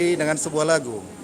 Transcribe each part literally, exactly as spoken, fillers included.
dengan sebuah lagu.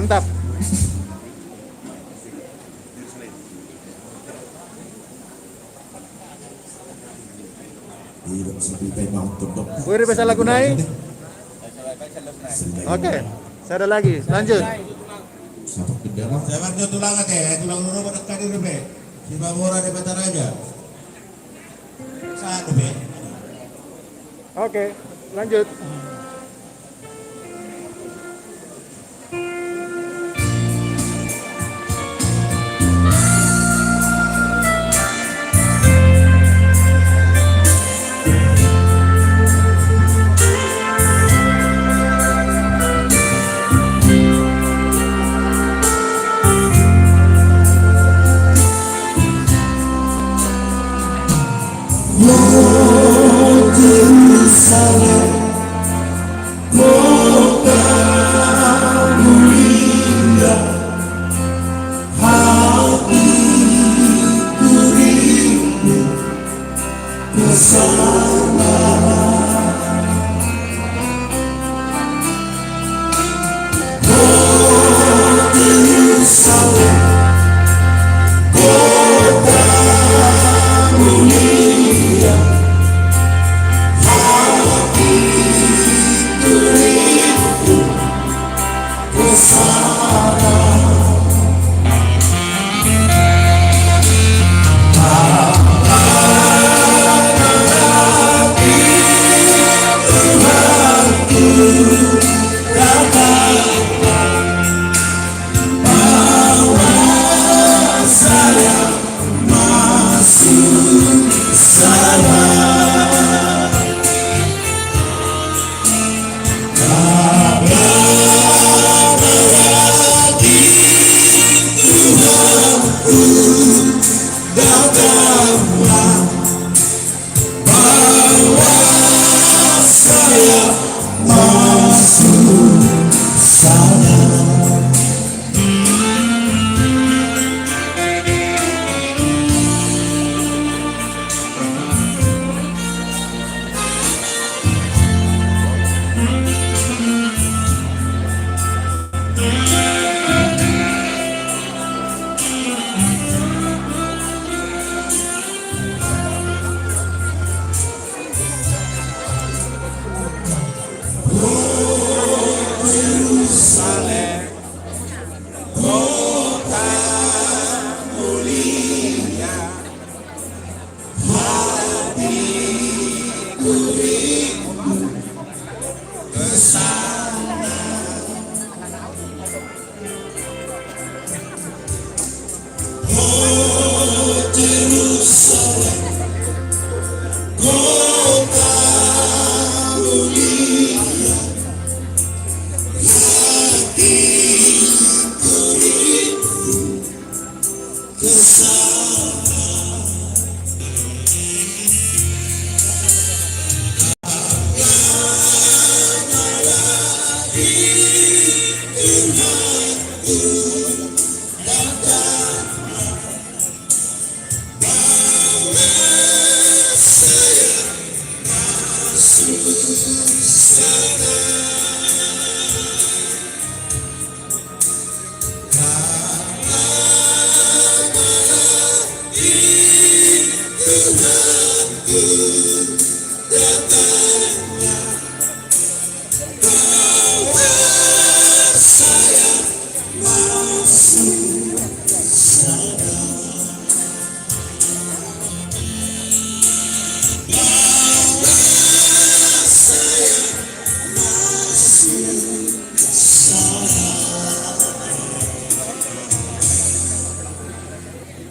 Mantap. Wiri, bisa lagu nai? Oke, sada lagi, lanjut. Sabar jo tulang ate, tulang loro pada kadir be. Si Mamora de Bataraja. Satu be. Oke, lanjut.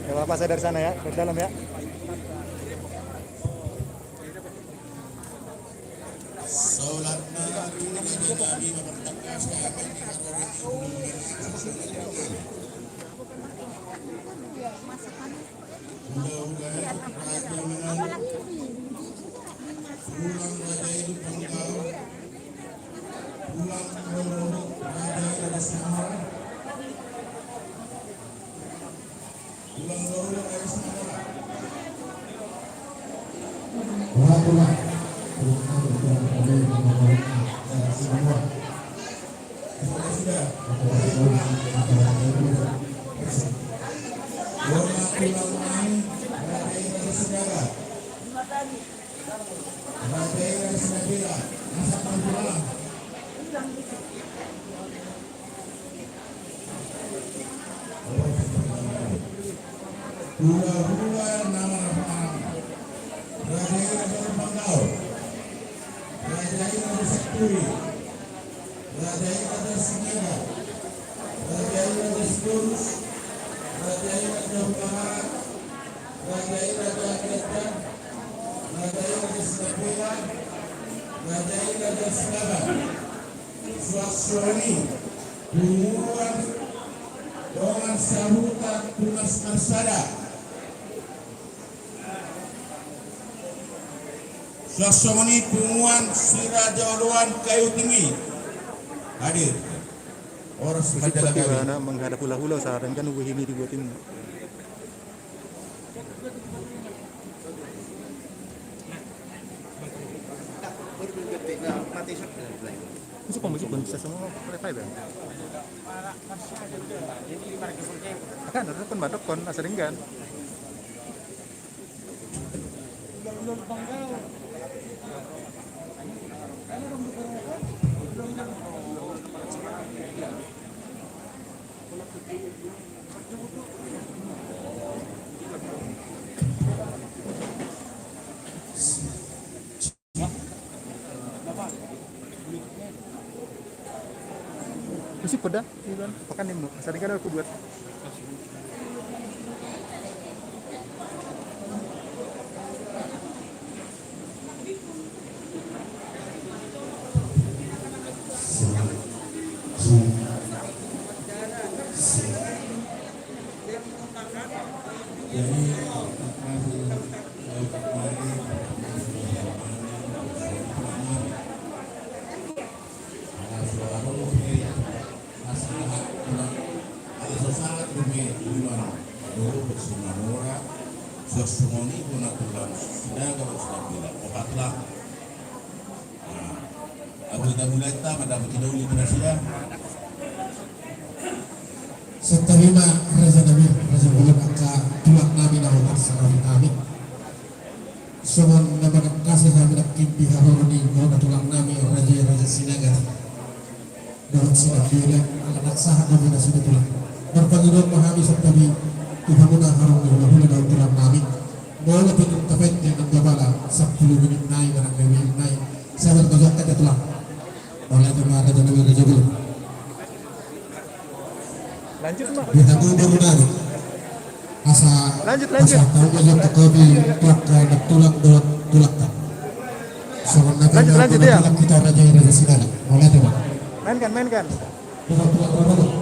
Nggak apa-apa, saya dari sana ya, dari dalam ya. Hulahula na marhahamaranggi. Raja i Raja Lumban Gaol. Raja i Raja Senturi. Raja i Raja Sinaga. Raja i Raja Sitorus. Raja i Raja Hutabarat. Raja i Raja Gianyar. Raja i Raja Sinambela. Raja i Raja Sinaga. Suang songon i punguan dongan sahuta tunas marsada. Suang songon i punguan si Raja Oloan Kayu Tinggi. Hadir. Horas. Musik manjaga kami. Bagaimana menghadap hulahula saat ini kan ubu himi dibuat ini. Musik pun, musik pun bisa semua revive ya. Akan ada pun batok kon asa denggan. Musik peda, iya kan? Pakan ini, sering kan aku buat. Ala so sahat dope tulang dohot songon i, songon i bona tulang Sinaga dohot Sinambela. Opat lah. Nah, abu hita mulai ta mandapot hinauli tu nasida. Santabi ma raja nami, raja bolon, angka tulang nami na opat, santabi nami. Songon na manangkasi hami nangkin di haroro ni bona tulang nami Raja i Raja Sinaga dohot Sinambela, ala na sahat dope nasida tulang. Marpangidoan ma hami santabi tu hamuna haroro ni hulahula dohot tulang nami. Molo pe nunga tapendek nang bapala sampulu menit nai manang lima menit nai, sabar ma jo angka tulang. Mauliate ma raja nami, raja bolon. Lanjut ma. Di hami boru nami. Asa, lanjut, lanjut. Asa tahu ma jo angka kopi tu angka tulang dohot tulangta. Songon na, lanjut, lanjut, ya. Tulang hita Raja i Raja Sinaga. Mauliate ma. Mainkan, mainkan. Tulang, tulang, tulang, tulang.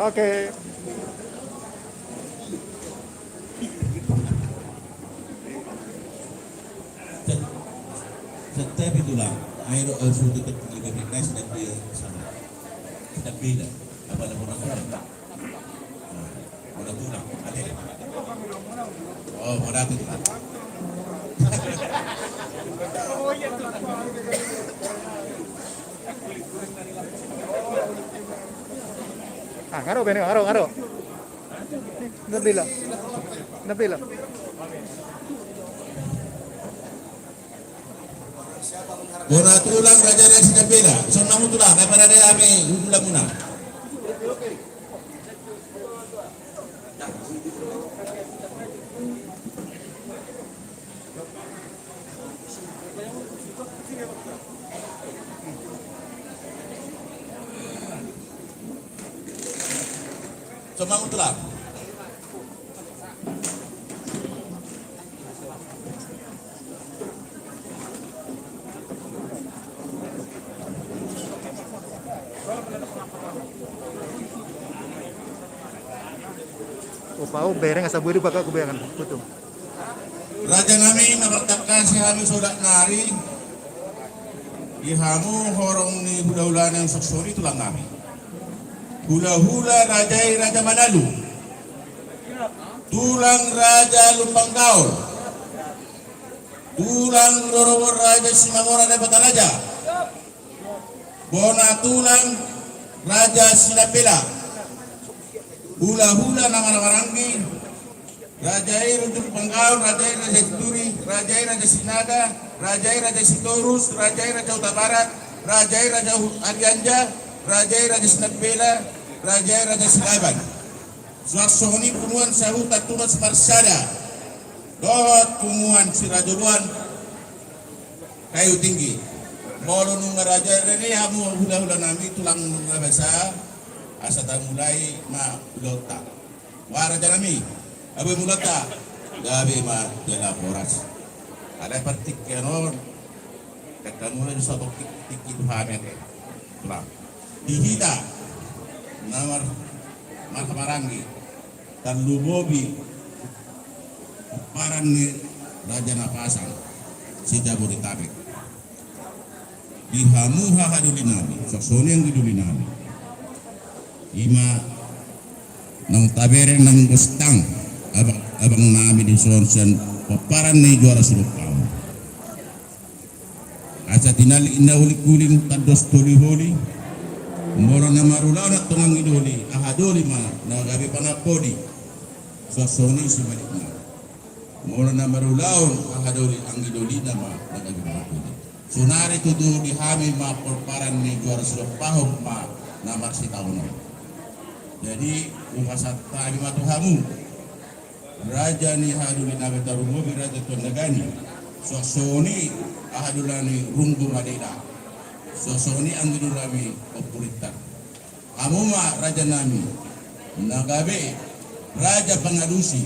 Oke. Santabi tulang. Ayo, eh, sudah ke-, lebih nice dan dia sana. Kita beda. Apa ada orang tulang? Nah, orang tulang. Ada. Oh, orang tulang. Ah, ngaro, bene, ngaro, ngaro. Nabila. Nabila. Bona tulang raja na si Nabila. Sonang tulang, na parade ame tulang muna. Sonang tulang. Opa, o bereng asa bue di baka ku berengan putu. Raja nami na martangkasi hami sodak nari. Di hamu horong ni hulahula na suksori tulang nami. Hulahula raja i Raja Manalu. Tulang Raja Lumban Gaol. Tulang rorobot Raja Simamora Debata Raja. Bona tulang Raja Sinambela, hulahula na marhahamaranggi, raja i Raja Panggaon, raja i Raja Situri, raja i Raja Sinaga, raja i Raja Sitorus, raja i Raja Hutabarat, raja i Raja Hu-, Alianja, raja i Raja Sinambela, raja i Raja Silaban. Suang songon i punguan sahuta Tunas Marsada dohot punguan Sirajoloan Kayu Tinggi. Molo nunga raja i, rene hamu hulahula nami, tulang nunga basa, asa tamulai ma ulaonta. Wa raja nami, gabe ma ulaonta, gabe ma jala horas. Alai partingkian on, dengke muna di sotok tingki tu hami ate. Tulang. Di hita na mar-, marhahamaranggi, tarlumobi pomparan ni Raja Napasan se-Jabodetabek. Di hamu hahadoli nami, suang songon i anggi doli nami. I ma naung tabereng naung bostang abang, abang nami di son sian pomparan ni Juara Sidompaon. Asa tinallik na hulinghuling tandos tu holiholi. Molo na marulaon antong anggi doli, hahadoli ma na gabe panamboli. Suang songon i sebalikna. Molo na marulaon hahadoli, anggi dolina ma na gabe panamboli. Saonari tutu di hami ma pomparan ni Juara Sidompaon ma na marsitaonon. Jadi, hupasahat hami ma tu hamu, raja ni hahadoli nami, tarlumobi raja Tuan Nagani. Suang songon i hahadoli nami Runggu Malela. Suang songon i anggi doli nami Ompu Ritter. Hamu ma raja nami na gabe raja pangalusi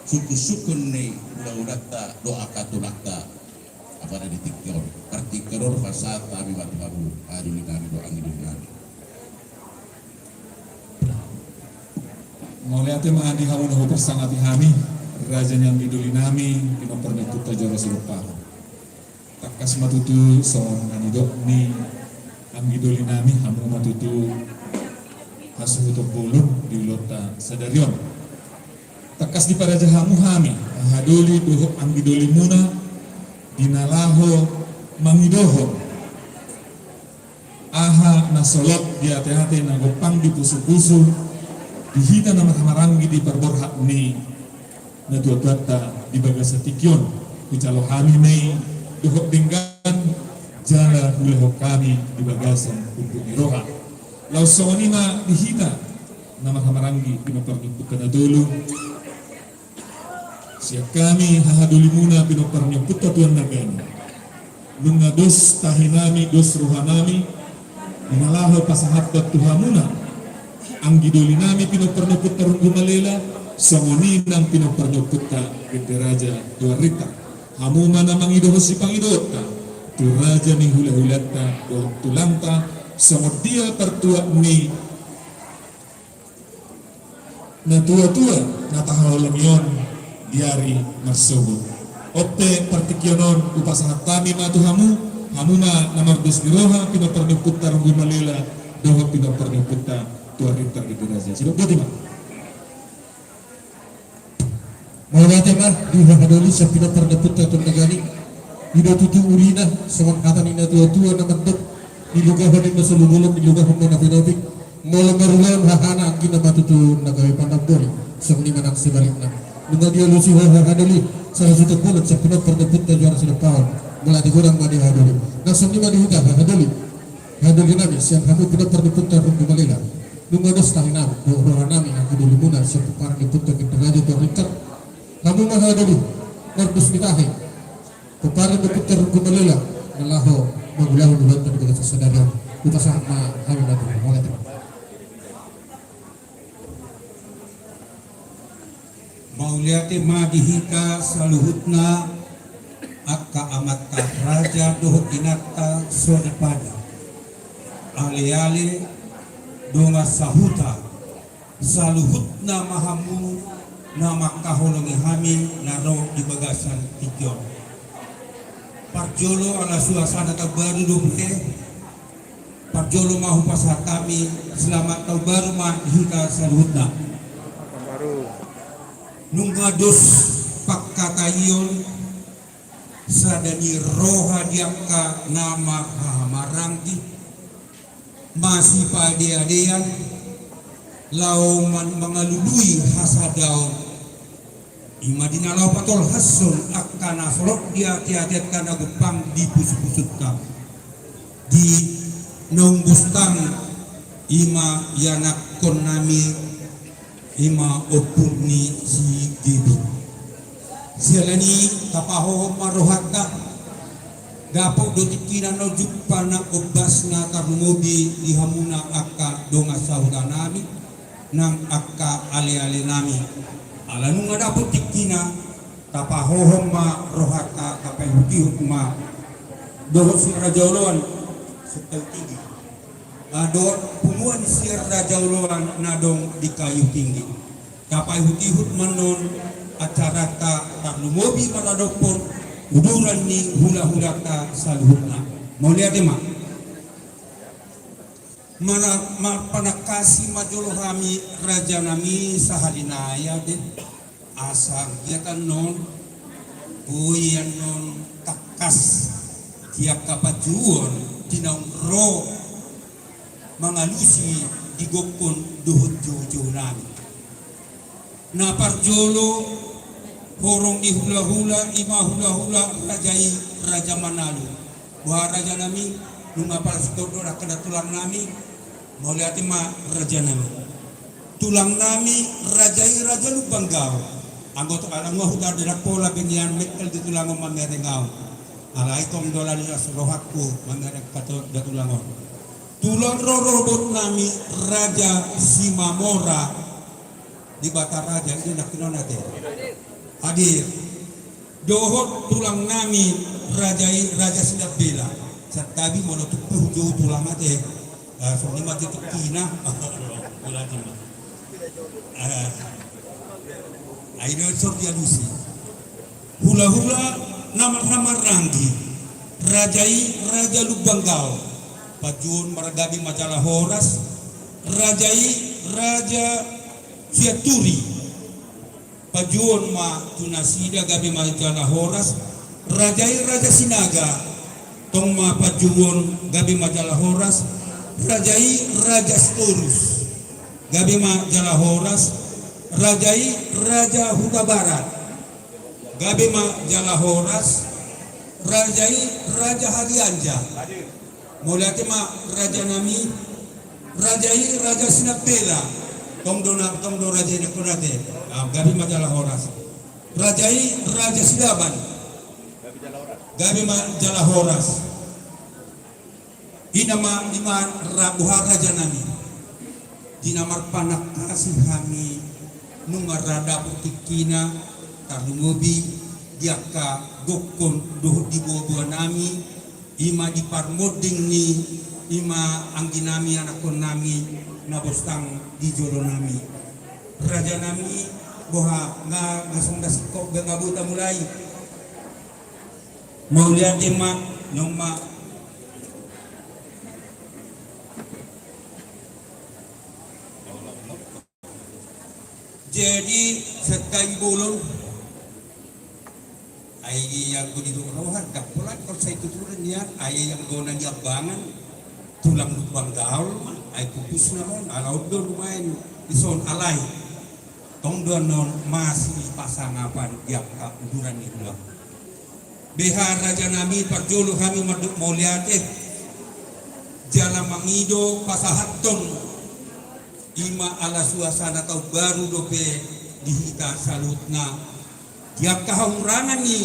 sungkunsungkun ni hulahulanta dohot angka tulangta. Apala di tingki on, partingkian on hupasahat hami ma tu hamu hahadoli nami dohot anggi doli nami. Mauliate ma di hamu na hupasangapi hami, raja ni anggi doli nami, pinompar ni Ompunta Juara Sidompaon. Tangkas ma tutu songon na nidok ni anggi doli nami, hamu ma tutu hasuhuton bolon di ulaonta sadari on. Tangkas diparaja hamu hami, hahadoli dohot anggi dolimuna, di na laho mangidohon aha na solot di ateate, na gompang di pusupusu di hita na marhahamaranggi di parborhat ni natuatuanta di bagasan tingki on. Hujalo hami ma i dohot denggan jala hulehon hami di bagasan hundul ni roha. Laos songon i ma di hita na marhahamaranggi, pinompar ni Ompunta na tolu. Sian hami hahadolimuna pinompar ni Ompunta Tuan Nagani, nunga dos tahi nami, dos roha nami, di na laho pasahathon tu hamuna anggi doli nami pinompar ni Ompunta Runggu Malela, songon i nang pinompar ni Ompunta Gede Raja Tuan Ritter. Hamu ma na mangidohon sipangidoonta tu raja ni hulahulanta dohot tulangta, songon dia partuat ni natuatua na tahaholongi on di ari marsogot. On pe partingkian on hupasahat hami ma tu hamu, hamu ma na mardos ni roha, pinompar ni Ompunta Runggu Malela dohot pinompar ni Ompunta Tuan Ritter Gede Raja. Sidok boti ma. Mauliate ma di hahadoli sian pinompar ni Ompunta Tuan Nagani. I do tutu ulina, songon hata ni natuatua na mandok, nilugahon i ma solu bolon, nilugahon ma na pinopik. Molo marulaon hahana, anggina ma tutu na gabe panamboli. Songon i ma nang sebalikna. Nunga dialusi ho hahadoli, sahasuhuton bolon sian pinompar ni Ompunta Juara Sidompaon. Mauliate godang ma di hahadoli. Nang songon i ma di hita hahadoli, hahadoli nami, sian hamu pinompar ni Ompunta Runggu Malela. Nunga dos tahi nami, dohot roha nami, anggi dolimuna sian pomparan ni Ompunta Gede Raja Tuan Ritter. Hamu ma hahadoli, mardos ni tahi, pomparan ni Ompunta Runggu Malela, na laho mangulahon ulaonta di bagasan sadari on. Hupasahat ma hami ma tu hamu. Mauliate ma. Mauliate ma di hita saluhutna, angka amanta raja dohot inanta soripada, aleale, dongan sahuta, saluhutna ma hamu na mangkaholongi hami na ro di bagasan tingki on. Parjolo ala suasana taon baru dope, parjolo ma hupasahat hami selamat taon baru ma di hita saluhutna. Nunga dos pangkataion sada ni roha di angka na marhahamaranggi, Masipadeadean laho man-, mangalului hasadaon, ima di na laho patolhashon angka na solot di ateate, angka na gompang di pusupusunta. Di naung bostang ima ianakkonnami, ima ompung ni si Gebi. Siala ni i tapahohom ma rohanta, dapot do tingkina na jumpa nang ombasna tarlumobi di hamuna angka dongan sahutanami nang angka alealenami. Ala nunga dapot tingkina, tapahohom ma rohanta, tapaihutihut ma dohot si Raja Oloan, Sentaru Tinggi. Adong punguan si Raja Oloan na adong di Kayu Tinggi. Tapaihutihut ma annon acaranta tarlumobi maradophon uduran ni hulahulanta saluhutna. Mauliate ma. Mana-, marpanangkasi ma jolo hami rajanami sahali nai ate. Asa anggiat annon boi annon tangkas di angka panjouon di naung ro mangalusi di gokhon dohot joujounami. Na parjolo horong ni hulahula, ima hulahula raja i Raja Manalu. Boha rajanami, nunga palas do angka na tulangnami. Mauliate ma rajanami. Tulangnami raja i Raja Lumban Gaol. Anggo tu ala nunga huta di Dakpola benian mekkel di tulang on mamereng au. Alai tong do lalu las rohangku mamereng kato da tulang on. Tulang rorobotnami Raja Simamora. Debata raja i do nangkinon ate. Hadir. Dohot tulangnami raja i Raja Sinambela. Santabi molo tung pe hujou tulang ate. Ah, songon i ma ate tingkina. Mauliate ma. Ah. Ai do sor dialusi. Hulahula na marhaha maranggi. Raja i Raja Lumban Gaol. Panjouon ma gabe ma jala horas. Raja i Raja Sianturi. Panjouon ma tu nasida gabe ma jala horas. Raja i Raja Sinaga. Tong ma panjouon gabe ma jala horas. Raja i Raja Sitorus. Gabe ma jala horas. Raja i Raja Hutabarat. Gabe ma jala horas. Raja i Raja Harianja. Mauliate ma rajanami. Raja i Raja Sinambela. Tong do na, tong do raja i na konate. Ah, gabe ma jala horas. Raja i Raja Silaban. Gabe ma jala horas. Ima, ima ra-, boha rajanami. Di na marpanangkasi hami nunga ra dapot tingkina tarlumobi di angka gokhon dohot di boaboanami, ima di parmonding ni ima angginami anakkonnami na bostang di jolonami. Rajanami, boha nga, nga songon na singkop be nga boi tamulai. Mauliate ma, nunga ma. Jadi, sekai bolon. Ai anggo didok roha, ndang pola konsai tuturan nian, ai anggo na niambangan, tulang Lumban Gaol ma, ai pupusna ma on, ala on do nuaeng dison alai. Tong do annon masipasangapan di angka uduran ni hula. Beha rajanami parjolo hami mandok mauliate. Jala mangido pasahathon ima ala suasana taon baru dope di hita saluhutna. Di angka hahurangan ni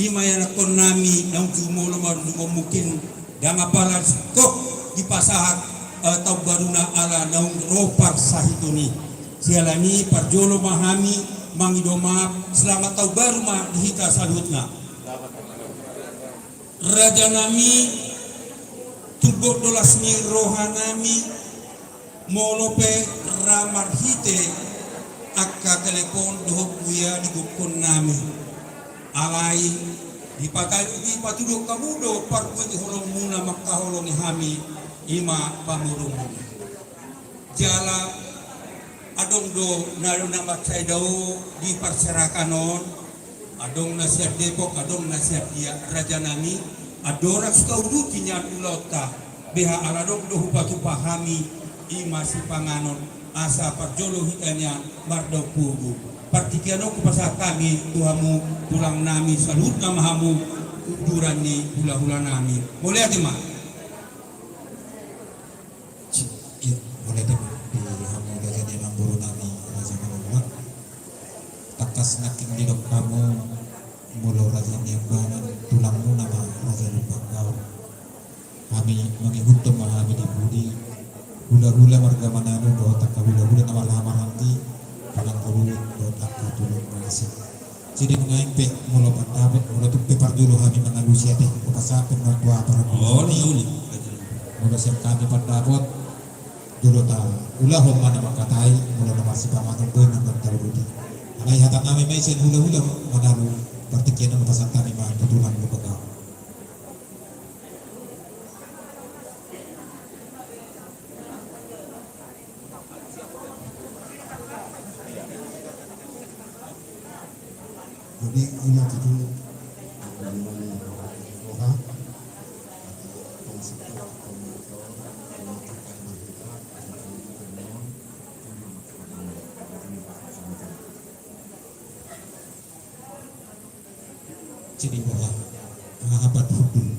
ima ianakkonnami naung jumolo marujung on mungkin ndang apala singkop dipasahat, eh, taon baruna ala naung ro parsahiton i. Siala ni i parjolo ma hami mangido maaf, selamat taon baru ma di hita saluhutna. Rajanami, tumbok do las ni rohanami, molo pe ra marhite angka telepon dohot buya di gokhonnami. Alai dipata-, dipatuduhon hamu do parbue ni holongmuna mangkaholongi hami ima pamurumuna. Jala adong do na, na mansai dao di parserahan on, adong na sian Depok, adong na sian dia, rajanami, andorang so tauduti nian ulaonta. Beha ala dok do hupatupa hami i ma sipanganon asa parjolo hita nian mardaohon obu. Partingkian on hupasahat hami tu hamu tulang nami saluhutna ma hamu uduran ni hulahula nami. Mauliate ma. Ia, mauliate ma di hamu raja ni amangboru nami raja Manula. Tangkas nangkin didok hamu molo raja ni ambanan tulangmuna ma raja Lumban Gaol. Hami mangihuthon ma hami di pudi hulahula marga Manalu dohot angka hulahula na marhaha maranggi, pananggo luhut dohot angka tulang na asing. Jadi nunga impe molo pandapot, molo tung pe parjolo hami mangalusi ate, hupasahat pe ma tu aparan. Molo sian hami pandapot, jolo taulahon ma na mangkatai, molo na marsipanganon boi ma na tauduti. Alai hata nami ma i sian hulahula Manalu, partingkian on hupasahat hami ma tu tulang Lumban Gaol. Jadi, ina tutu. Jadi, boha, hahapat hudul.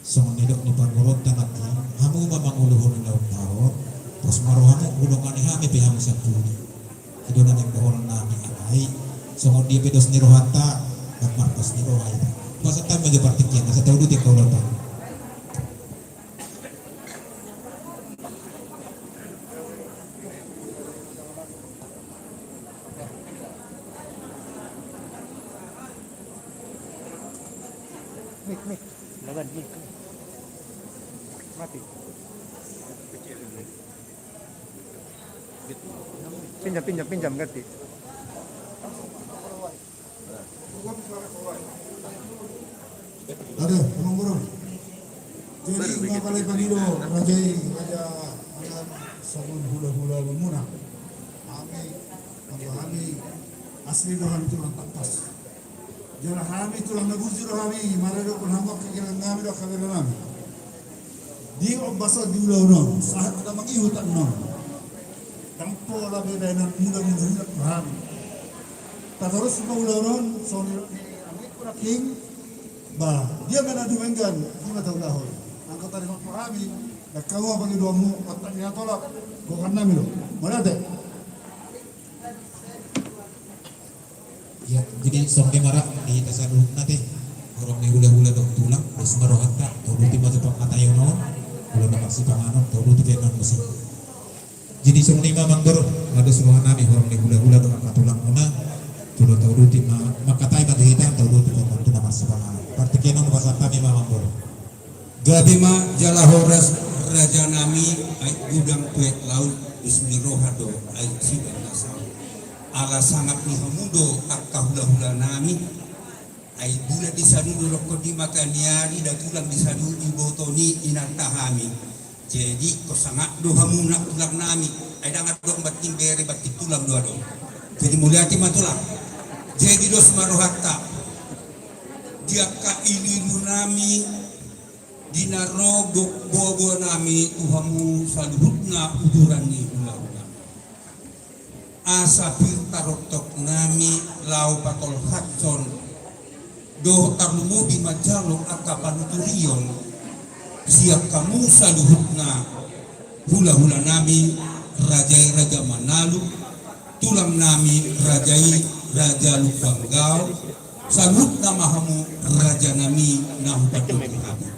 Songon nidok ni parboruonta nangkin, hamu ma manguluhon ulaonta on, pos ma rohamu, hudongani hami pe hamu sampulu. I do na naeng dohonon nami, alai songon dia pe dos ni rohanta, ndang mardos ni roha i. Pasahat hami ma jo partingkian, asa tauduti angka ulaonta. Mik, mik. Laban, mik. Mati. Pinjam, pinjam, pinjam, ganti. Ate, amangboru. Jadi, nga pala pangido raja i, raja, anak, songon hulahula muna. Hami, anggo hami, asli do hami tulang Tangkas. Jala hami tulang na burju do hami, maradophon hamu angka girang nami do angka bere nami. Di ombas on di ulaon on, sahat hita mangihut annon. Ndang pola be bahenon muna muna muna tu hami. Tatorus ma ulaon on, songon nidok ni amangku nangkin, ba, dia ma na dumenggan, dia ma taulahon. Angka taringot tu hami, ndang hamu pangidoanmu, otak ni hatolap, gokan nami do. Mauliate. Ia, jadi songon i ma ra di hita saluhutna ate, horong ni hulahula dohot tulang, dos ma rohanta, tauduti ma jo pangkataion on, molo na marsipanganon, tauduti pe annon muse. Jadi songon i ma amangboru, na dos roha nami horong ni hulahula dohot angka tulangmuna, jolo tauduti ma, mangkatai ma tu hita, tauduti pe annon tu na marsipanganon. Partingkian on hupasahat hami ma amangboru. Gabe ma jala horas raja nami, ai godang tu aek laut, dos ni roha do aek siban na saut. Ala sangap ni hamu do angka hulahula nami, ai bulan di saluhut do rongkon di mata ni ari, da tulang di saluhut di boto ni inanta hami. Jadi, ingkon sangap do hamu nang tulang nami, ai ndang adong banting bere, banting tulang do adong. Jadi, mauliate ma tulang. Jadi, dos ma rohanta. Di angka iluilu nami, di na ro boaboa nami tu hamu saluhutna uduran ni hulahula. Asa pir tarontok nami laho patolhashon dohot tarlumobi manjalo angka panuturion sian hamu saluhutna hulahula nami, raja i Raja Manalu, tulang nami raja i Raja Lumban Gaol, saluhutna ma hamu raja nami na hupandopi hami.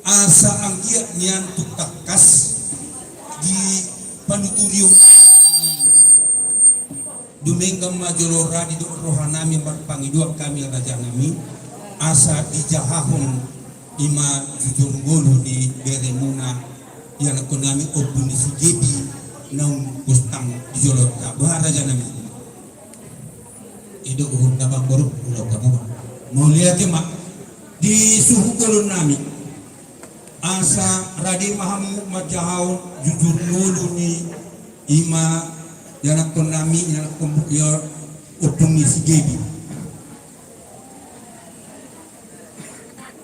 Asa anggiat nian tung tangkas di panuturion dumenggan ma jolo ra didok roha nami marpangidoan hami raja nami, asa dijahahon i ma jujur ngolu ni beremuna, ianakhon nami Ompu ni si Gebi naung gostang di jolonta, boha raja nami. I do uhum na amangboru, ulaon hamu ma. Mauliate ma. Di suhut ngolu nami, asa rade ma hamu manjahahon jujur ngolu ni i ma ianakhon nami, ianakhon, ia, Ompu ni si Gebi.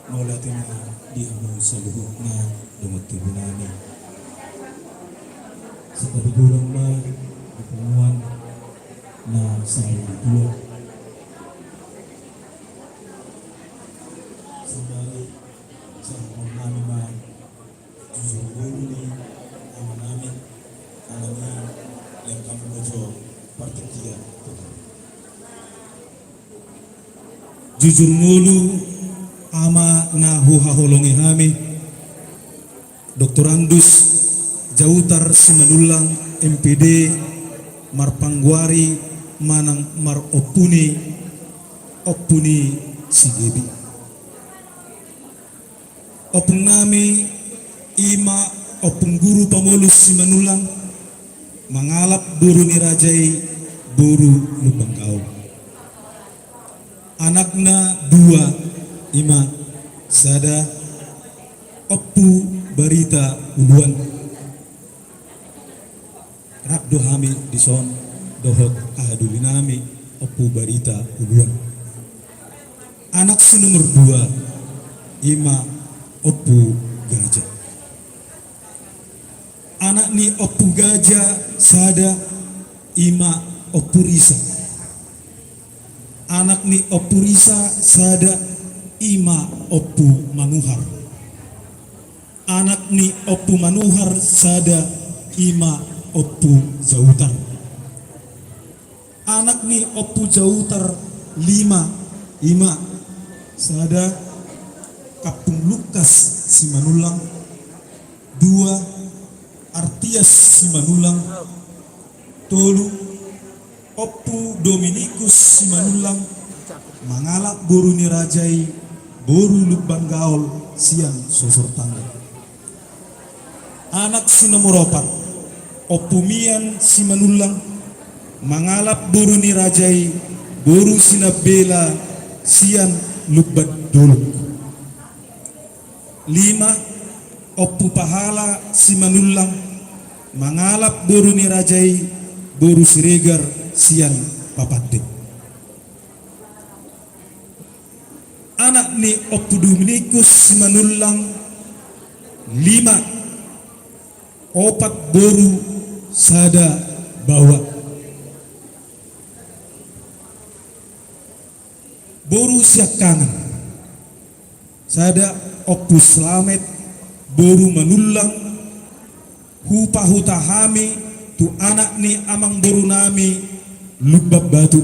Mauliate ma. Di hamu saluhutna dongan tubu nami. Sadari bolon ma di punguan na saur matua. Sadari saur matua nami ma jujur ngolu ni ama nami, alani yang kamu bojo partingkian. Jujur ngolu ama na huhaholongi hami, Doktorandus Jautar Simanullang, M P D, marpanggoari manang marompuni, Ompu ni si Gebi. Ompung nami i ma Ompung Guru Pamolus Simanullang, mangalap boru ni raja i, boru Lumban Gaol. Anakna dua, i ma sada Ompu Barita Uluan. Rap do hami dison dohot aha doli nami Ompu Barita Uluan. Anak si nomor dua, i ma Ompu Gaja. Anak ni Ompu Gaja sada, i ma Ompu Risa. Anak ni Ompu Risa sada, i ma Ompu Manuhar. Anak ni Ompu Manuhar sada, i ma Ompu Jautar. Anak ni Ompu Jautar lima, i ma sada Kampung Lukas Simanullang, dua Artias Simanullang, tolu Ompu Dominikus Simanullang, mangalap boru ni raja i, boru Lumban Gaol sian Sosor Tangga. Anak si nomor opat, Ompu Mian Simanullang, mangalap boru ni raja i, boru Sinambela sian Lumban Dolok. Lima, Ompu Pahala Simanullang, mangalap boru ni raja i, boru Siregar sian Papande. Anak ni Ompu Dominikus Simanullang lima, opat boru, sada baoa. Boru siangkangan, sada Ompu Slamet boru Manullang, hupahuta hami tu anak ni amangboru nami Lumban Batu.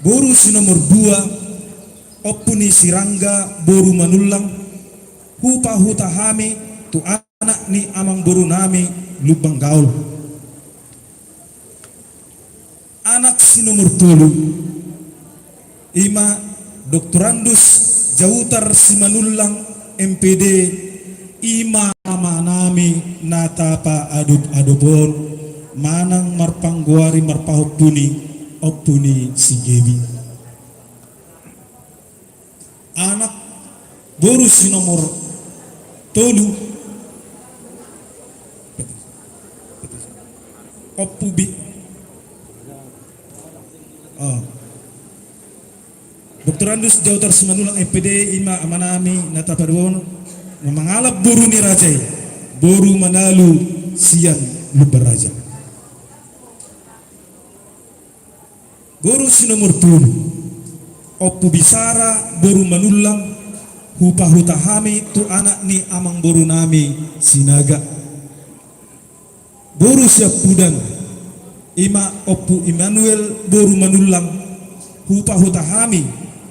Boru si nomor dua, Ompu ni Sirangga boru Manullang, hupahuta hami tu anak ni amangboru nami Lumban Gaol. Anak si nomor tolu, i ma Doktorandus Jautar Simanullang, M P D, i ma ama nami na tapaadop-adop on, manang marpanggoari marpahompuni, Ompu ni si Gebi. Anak boru si nomor tolu, Ompu Bi-, oh. Doktorandus Jautar Simanullang, M P D, i ma ama nami na tapaadop on, na mangalap boru ni raja i, boru Manalu sian Lumban Raja. Boru si nomor tolu, Ompu Bisara boru Manullang, hupahuta hami tu anak ni amangboru nami Sinaga. Boru siampudan, i ma Ompu Immanuel boru Manullang, hupahuta hami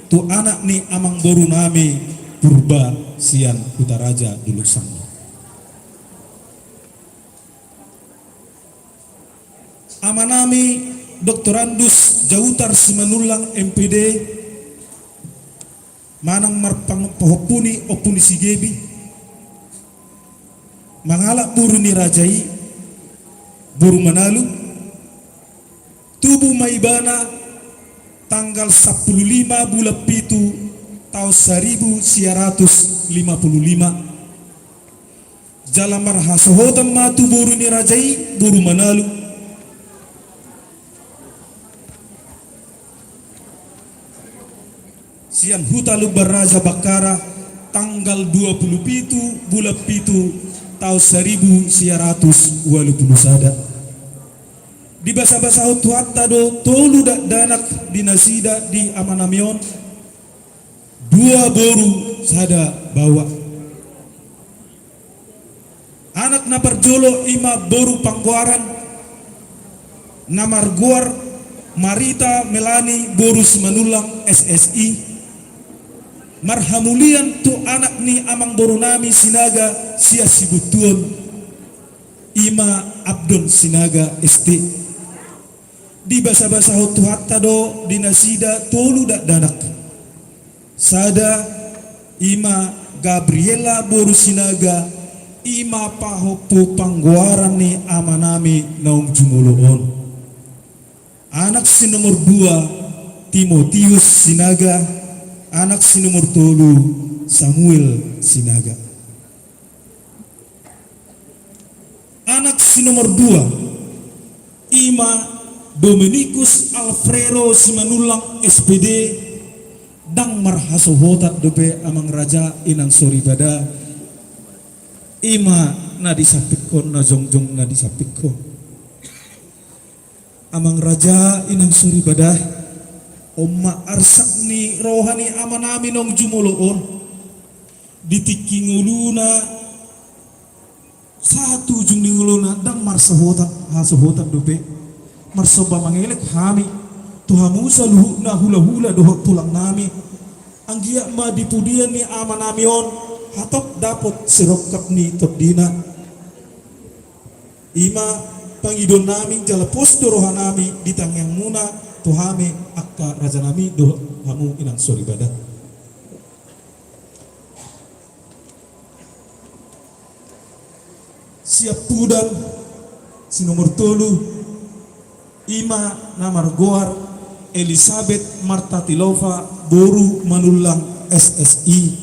tu anak ni amangboru nami Purba sian Hutaraja Dolok Sanggi. Ama nami Doktorandus Jautar Simanullang, M P D, manang marpahompuni, Ompu ni si Gebi, mangalap boru ni raja i, boru Manalu. Tubu ma ibana tanggal sampulu lima bulan pitu taon saribu sia ratus lima pulu lima. Jala marhasohotan ma tu boru ni raja i, boru Manalu, sian huta Lumban Raja Bakkara, tanggal dua pulu pitu bulan pitu taon saribu sia ratus ualu pulu sada. Dibasabasahon Tuhanta do tolu dakdanak di nasida di amanami on, dua boru sada baoa. Anak na parjolo i ma boru Panggoaran na margoar Marita Melani boru Simanullang S S I. Marhamulian tu anak ni amangborunami Sinaga sian Sibuntuon, i ma Abdon Sinaga S T. Dibasabasahon Tuhanta do di nasida tolu dakdanak. Sada, i ma Gabriela boru Sinaga, i ma pahompu panggoaran ni amanami naung jumolo on. Anak si nomor dua, Timotius Sinaga, anak si nomor tolu, Samuel Sinaga. Anak si nomor dua, i ma Dominikus Alfredo Simanullang S P D, ndang marhasohotan dope amang raja inang soripada, i ma na di sampingkon, na jongjong na di sampingkon. Amang raja inang soripada, on ma arsak ni roha ni amanami naung jumolo on. Di tingki ngoluna sahat tu ujung ni ngoluna ndang marsohotan, hasohotan dope. Marsomba mangelek hami tu hamu saluhutna hulahula dohot tulangnami. Anggiat ma di pudian ni amanami on hatop dapot sirongkap ni tondina. I ma pangidoannami jala pos do rohanami di tangiangmuna tu hami angka rajanami dohot hamu inang soripada. Siampudan si nomor tolu, i ma na margoar Elisabet Marta Tilova boru Manullang S S I,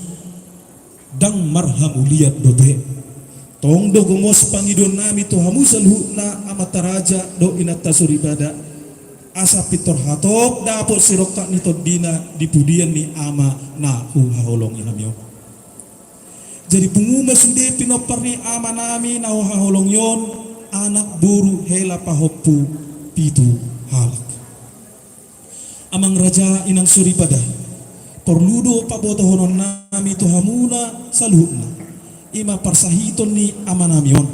ndang marhamulian dope. Tong do gomos pangidoannami tu hamu saluhutna amanta raja dohot inanta soripada, asa pintor hatop dapot sirongkap ni tondina di pudian ni ama na huhaholongi hami on. Jadi pungu ma sude pinompar ni amanami na huhaholongi on, anak, boru, hela, pahompu, pitu halak. Amang raja inang soripada, porlu do pabotohononnami tu hamuna saluhutna, i ma parsahiton ni amanami on.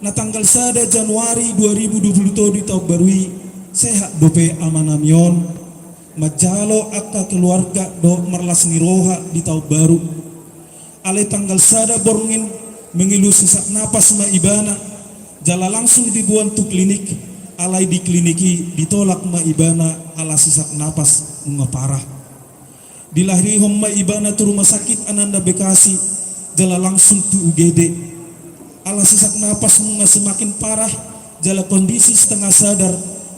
Na tanggal sada Januari dua ribu dua pulu tolu di taon baru i, sehat dope amanami on manjalo angka keluarga dohot marlas ni roha di taon baru. Alai tanggal sada borngin mengeluh sesak napas ma ibana, jala langsung diboan tu klinik. Alai di klinik i ditolak ma ibana ala sesak napas nunga parah. Dilahirihon ma ibana tu rumah sakit Ananda Bekasi, jala langsung tu U G D. Ala sesak napas nunga semakin parah, jala kondisi setengah sadar,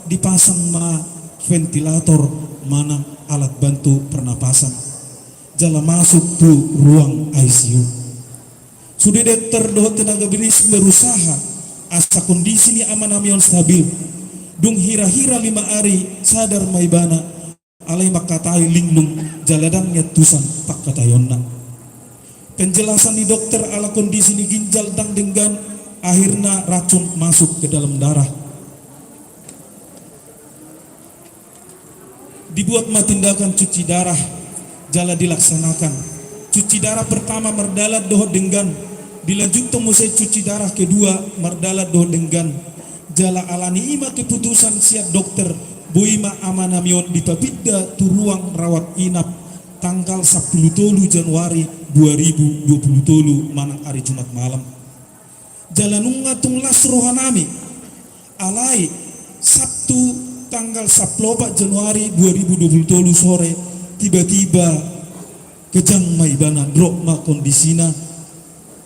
dipasang ma ventilator manang alat bantu pernapasan, jala masuk tu ruang I C U. Sude dokter dohot tenaga medis berusaha asa kondisi ni amanami on stabil. Dung hira-hira lima ari sadar ma ibana, alai mangkatai linglung jala ndang niantusan pangkataionna. Penjelasan ni dokter ala kondisi ni ginjal ndang denggan, akhirna racun masuk ke dalam darah. Dibuat ma tindakan cuci darah, jala dilaksanakan. Cuci darah pertama mardalan dohot denggan, dilanjuthon muse cuci darah kedua mardalan dohot denggan. Jala alani i ma keputusan sian dokter, boi ma amanami on dipapinda tu ruang rawat inap tanggal sampulu tolu Januari dua ribu dua pulu tolu manang ari Jumat malam. Jala nunga tung las rohanami. Alai Sabtu tanggal sampulu opat Januari dua ribu dua pulu tolu sore, tiba-tiba kejang ma ibana, drop ma kondisina,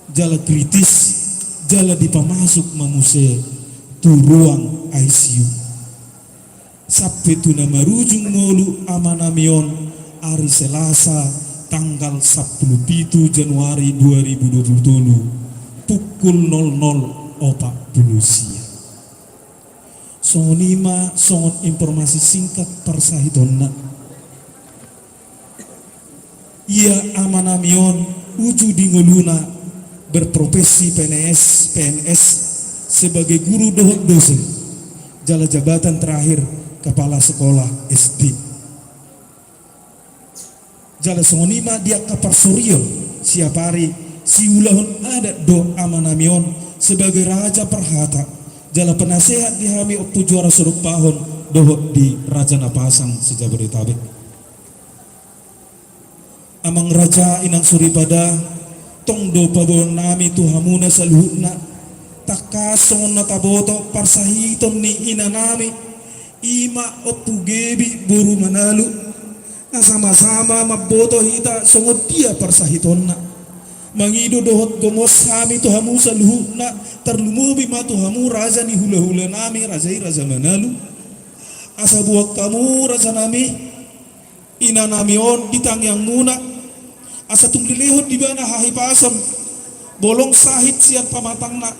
jala kritis, jala dipamasuk ma muse tu ruang I C U. Sampe tu na marujung ngolu amanami on, ari Selasa tanggal sampulu pitu Januari dua ribu dua pulu tolu, pukul nol nol opat pulu sia. Songon i ma songon informasi singkat parsahitonna. Ia amanami on uju di ngoluna berprofesi P N S, P N S sebagai guru dohot dosen, jala jabatan terakhir kepala sekolah S D. Jala songon i ma di angka parsorion, siapari siulahon adat do amanami on sebagai raja parhata, jala penasehat di hami Ompu Juara Sodompahon dohot di Raja Napasang se-Jabodetabek. Amang raja, inang soripada, tong do paboaonnami tu hamuna saluhutna, tangkas songon na taboto parsahiton ni inanami, i ma Ompu Gebi boru Manalu, na sama-sama mamboto hita songon dia parsahitonna. Mangido dohot gomos hami tu hamu saluhutna, tarlumobi ma tu hamu raja ni hulahulanami, raja i Raja Manalu. Asa boan hamu rajanami, inanami on di tangiangmuna, asa tung dilehon di ibana hahipason, bolong sahit sian pamatangna,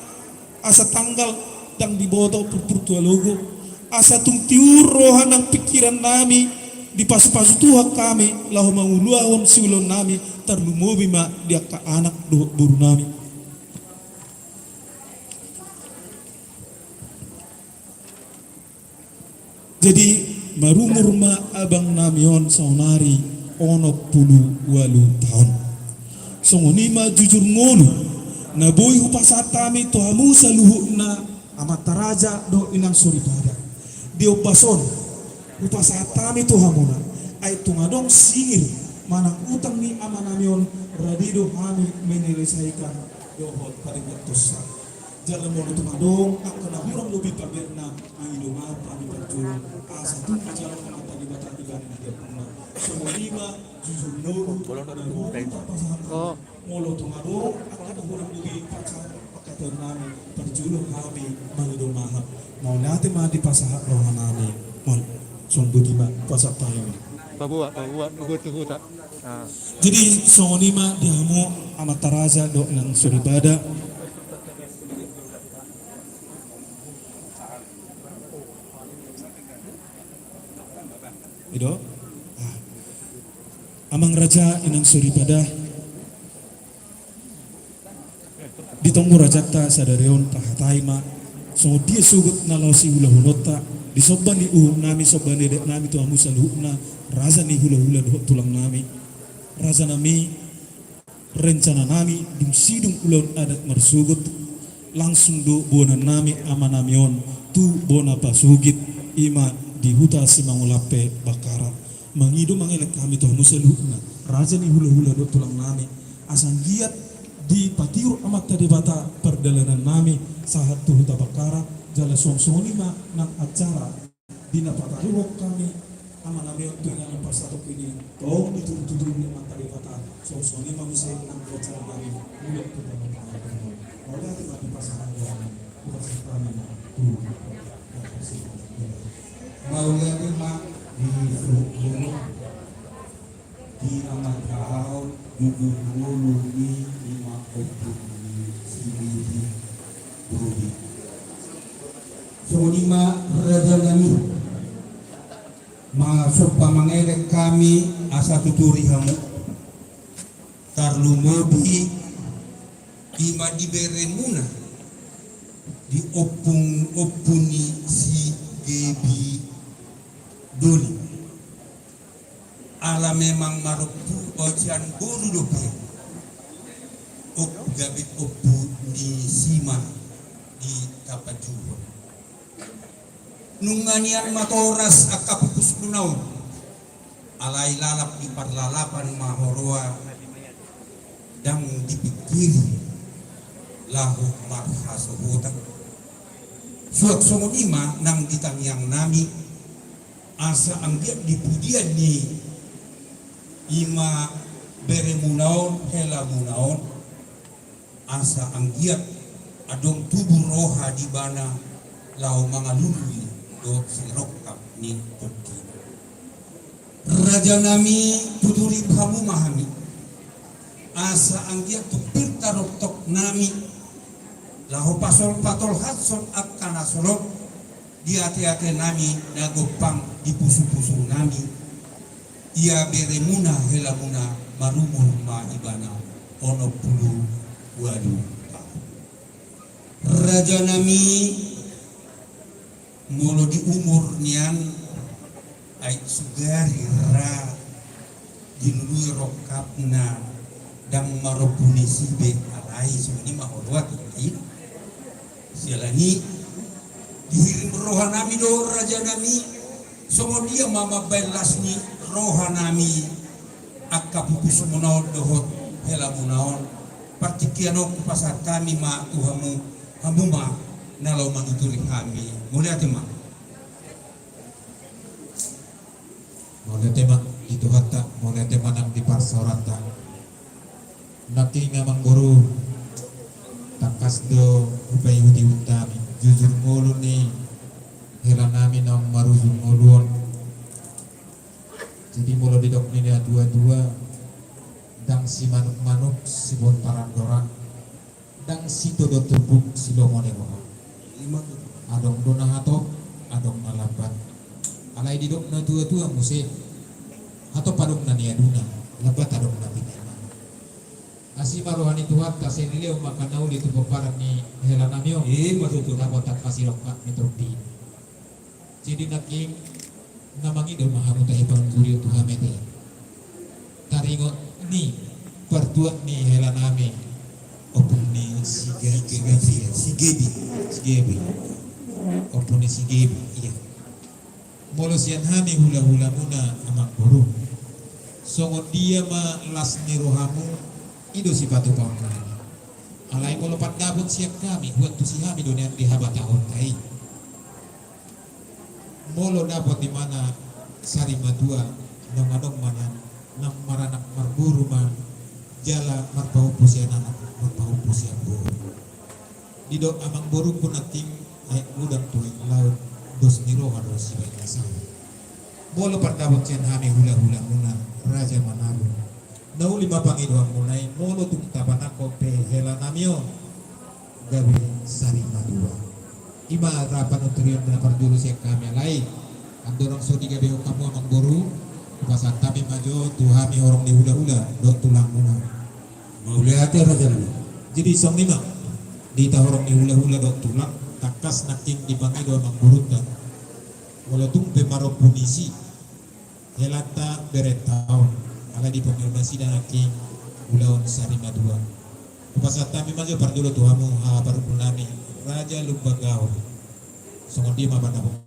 asa tanggal ndang diboto purpur tu alogo, asa tung tiur roha nang pingkirannami, dipasupasu Tuhan hami laho mangulahon siulaonnami, tarlumobi ma di angka anak dohot borunami. Jadi, marumur ma abangnami on saonari onom pulu ualu taon. Songon i ma jujur ngolu na boi hupasahat hami tu hamu saluhutna, amanta raja dohot inang soripada. Di ombas on hupasahat hami tu hamuna, ai tung adong singir manang utang ni amanami on, rade do hami menyelesaikan dohot paringantonsa. Jala molo tung adong angka na hurang lobi pambahenna, mangido ma hami parjolo, asa tung dijalo Amanta Debata di bagasan ni ompunna. Songon i ma jujur ngolu na boi hupasahat. Molo tung adong angka na hurang lobi pasahat pangkataionnami, parjolo hami mangido maaf. Mauliate ma dipasahat rohanami. Mauliate. Songon i ma pasahat hami. Paboa, paboa, paboa tu huta. Jadi songon i ma di hamu amanta raja dohot inang soripada. I do. Ah. Amang raja, inang soripada. Di tonggo rajanta sadari on tahatai ma songon dia sogot na laho siulahononta di somba ni uhumnami, somba ni adatnami tu hamu saluhutna, raja ni hulahula dohot tulangnami. Rajanami, rencananami dung sidung ulaon adat marsogot, langsung do boanonnami amanami on tu bona pasogit, i ma di huta Simangulampe, Bakkara. Mangido mangelek hami tu hamu saluhutna, raja ni hulahula dohot tulangnami, asa anggiat dipatiur Amanta Debata pardalanannami sahat tu huta Bakkara. Jala songon i ma nang acara di na pataruhon hami amanami on tu inganan parsatongkin i, tong ditudutudu ni Amanta Debata. Songon i ma muse nang rencananami. Mauliate ma di pasahat. Mauliate ma di pasahat. Mauliate ma di suhut guru, di amanta ahu, jujur ngolu ni ima ompung ni si Gebi Doli. Songon i ma rajanami, ma somba mangelek hami asa tuturi hamu. Tarlumobi ima di beremuna, di ompung, ompung ni si Gebi Doli. Ala memang marompu, o, sian boru dope. Ompu gabe ompu ni sima di tapajuhon. Nunga nian matoras angka pupusmuna on. Alai lalap di parlalapan ma huroha, ndang dipingkiri laho marhasohotan. Suang songon i ma nang di tangiangnami, asa anggiat di pudian ni ima beremuna on, helamuna on, asa anggiat adong tubu roha di ibana laho mangalului dohot sirongkap ni tondina. Rajanami, tuturi hamu ma hami, asa anggiat tung pir taroktoknami laho pasol patolhashon angka na solot di ateatenami na gompang di pusupusunami, ia beremuna helamuna marumur ma ibana onom pulu ualu taon. Rajanami, molo di umur nian, ai sugari ra dilului rongkapna, ndang marompu ni si be, alai songon i ma oloan i. Siala ni i dihirim rohanami do, rajanami, songon dia ma mambaen las ni rohanami angka pupusmuna on dohot helamuna on. Partingkian on hupasahat hami ma tu hamu, hamu ma na laho manuturi hami. Mauliate ma. Mauliate ma di Tuhanta, mauliate ma nang di parsaoranta. Nangkin amangboru, tangkas do hupaihutihut hami jujur ngolu ni helanami naung marujung ngolu on. Jadi molo didok ni natuatua, ndang simanukmanuk sibontar andora, ndang sitodok tumpuk silomo ni roha. Adong do na hatop, adong na lambat. Alai didok natuatua muse, hatop adong na niaduna, lambat adong na pinema. Asi ma roha ni Tuhanta, sai dilehon ma angka na uli tu pomparan ni helanami on. Ima tutu. Dapot angka sirongkap ni tondi. Jadi nangkin na mangido ma hamu tahe pangguri tu hami ate. Taringot ni partuat ni helanami, Ompu ni Siga-, Sigabi, Sigabi. Sigabi. Ompu ni Sigabi, ia. Molo sian hami hulahulamuna amangboru, songon dia ma las ni rohamu, i do sipatupaonnami. Alai molo pandapot sian hami, huantusi hami do nian di habatahonta i. Molo dapot ibana sarimatua, naung adong ma nian na maranak marboru ma, jala marpahompu sian anak, marpahompu sian boru. Didok amangborungku nangkin, aek godang tu aek laut, dos ni roha do sibaen na saut. Molo pandapot sian hami hulahulamuna, Raja Manado, na uli ma pangidoanmuna i, molo tung tapanangkok pe helanami on, gabe sarimatua. Ima ra panuturion na parjolo sian hami, alai andorang so digabehon hamu amangboru, hupasahat hami ma jo tu hami horong ni hulahula dohot tulangmuna. Mauliate, rajanami. Jadi songon i ma, di hita horong ni hulahula dohot tulang, tangkas nangkin dipangido amangborunta, molo tung pe marompu ni si helanta berenta on, alai dipangido nasida nangkin ulaon sarimatua. Hupasahat hami ma jo parjolo tu hamu haha parhundulnami, Raja Lumban Gaol. Songon dia ma pandapot. Songon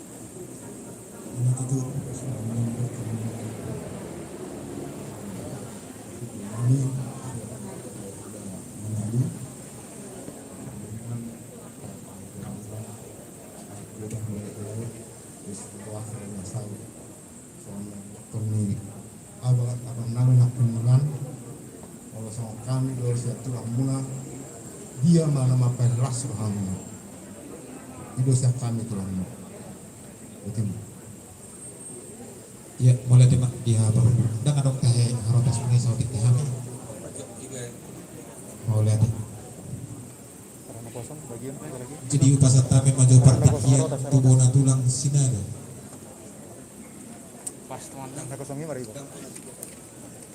na nidok ni amang, molo songon hami do sian tulangmuna, dia ma na mambaen las rohamuna, i do sian hami tulangmuna. Botima. Ia, mauliate ma di haha parhundul. Ndang adong tahe harotas muna i, saotik ni hami. Mauliate. Jadi hupasahat hami ma jo partingkian tu bona tulang Sinaga.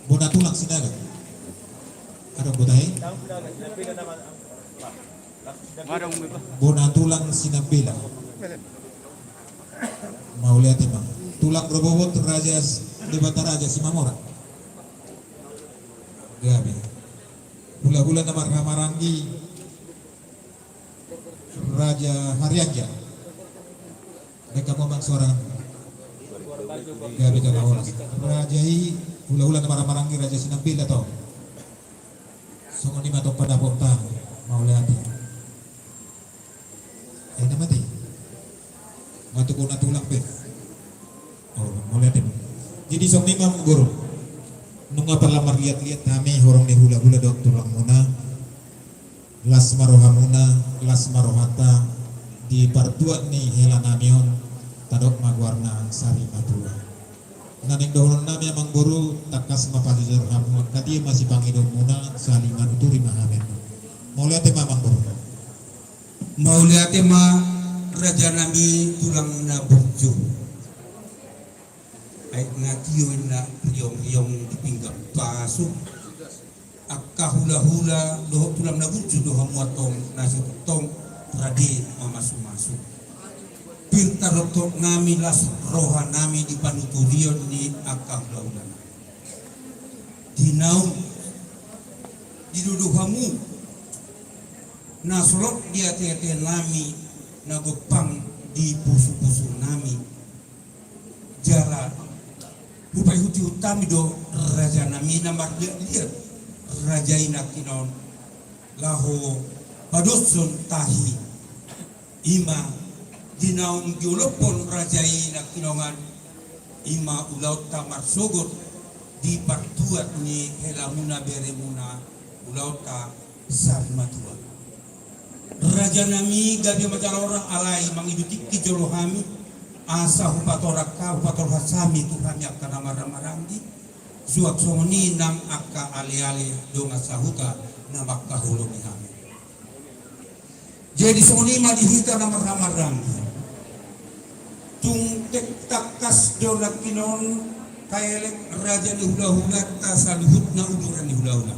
Bona tulang Sinaga. Adong botahe? Bona tulang Sinambela. Mauliate ma. Tulang rorobot Raja S-, Debata Raja Simamora. Gabe. Hulahula na marhahamaranggi Raja Harianja. Baen hamu amang suara. Gabe, tangkas horas. Raja i, hulahula na marhahamaranggi Raja Sinambela to. Songon i ma tong pandapotta. Mauliate. Ai na mate. Nga tu bona tulang pe. Oh, mauliate. Jadi songon i ma amangboru. Nunga pola marliatliat hami horong ni hulahula dohot tulangmuna. Las ma rohamuna, las ma rohanta, di partuat ni helanami on, tadok ma goarna sarimatua. Na naeng dohononnami amangboru, tangkas ma pajojor hamu angka dia ma sipangidoonmuna, sahali manuturi ma hami. Mauliate ma amangboru. Mauliate ma rajanami tulang na burju. Aek na tio inna riong-riong di pinggan pasu. Angka hula-hula dohot tulang na burju do hamu antong na so tongtong rade mamasu-masu. Pir taroktoknami, las rohanami di panuturion ni angka hula-hula nami. Di naung didodo hamu na solot di ate-atenami, na gompang di pusu-pusunami. Jala hupaihut-ihut hami do rajanami na marliat-liat raja i nangkinon laho padoshon tahi. Ima di naung diolophon raja i nangkinon, ima ulaonta marsogot di partuat ni helamuna beremuna, ulaonta sari matua. Rajanami, gabe ma jala horas. Alai mangido tingki jolo hami asa hupatorang ha, hupatorang hami tu hami angka na marhaha maranggi, suang songon i nang angka ale-ale dongan sahuta na mangkaholongi hami. Jadi songon i ma di hita na marhaha maranggi. Tung tangkas do nangkinon taelek raja ni hula-hulanta saluhutna uduran ni hula-hula.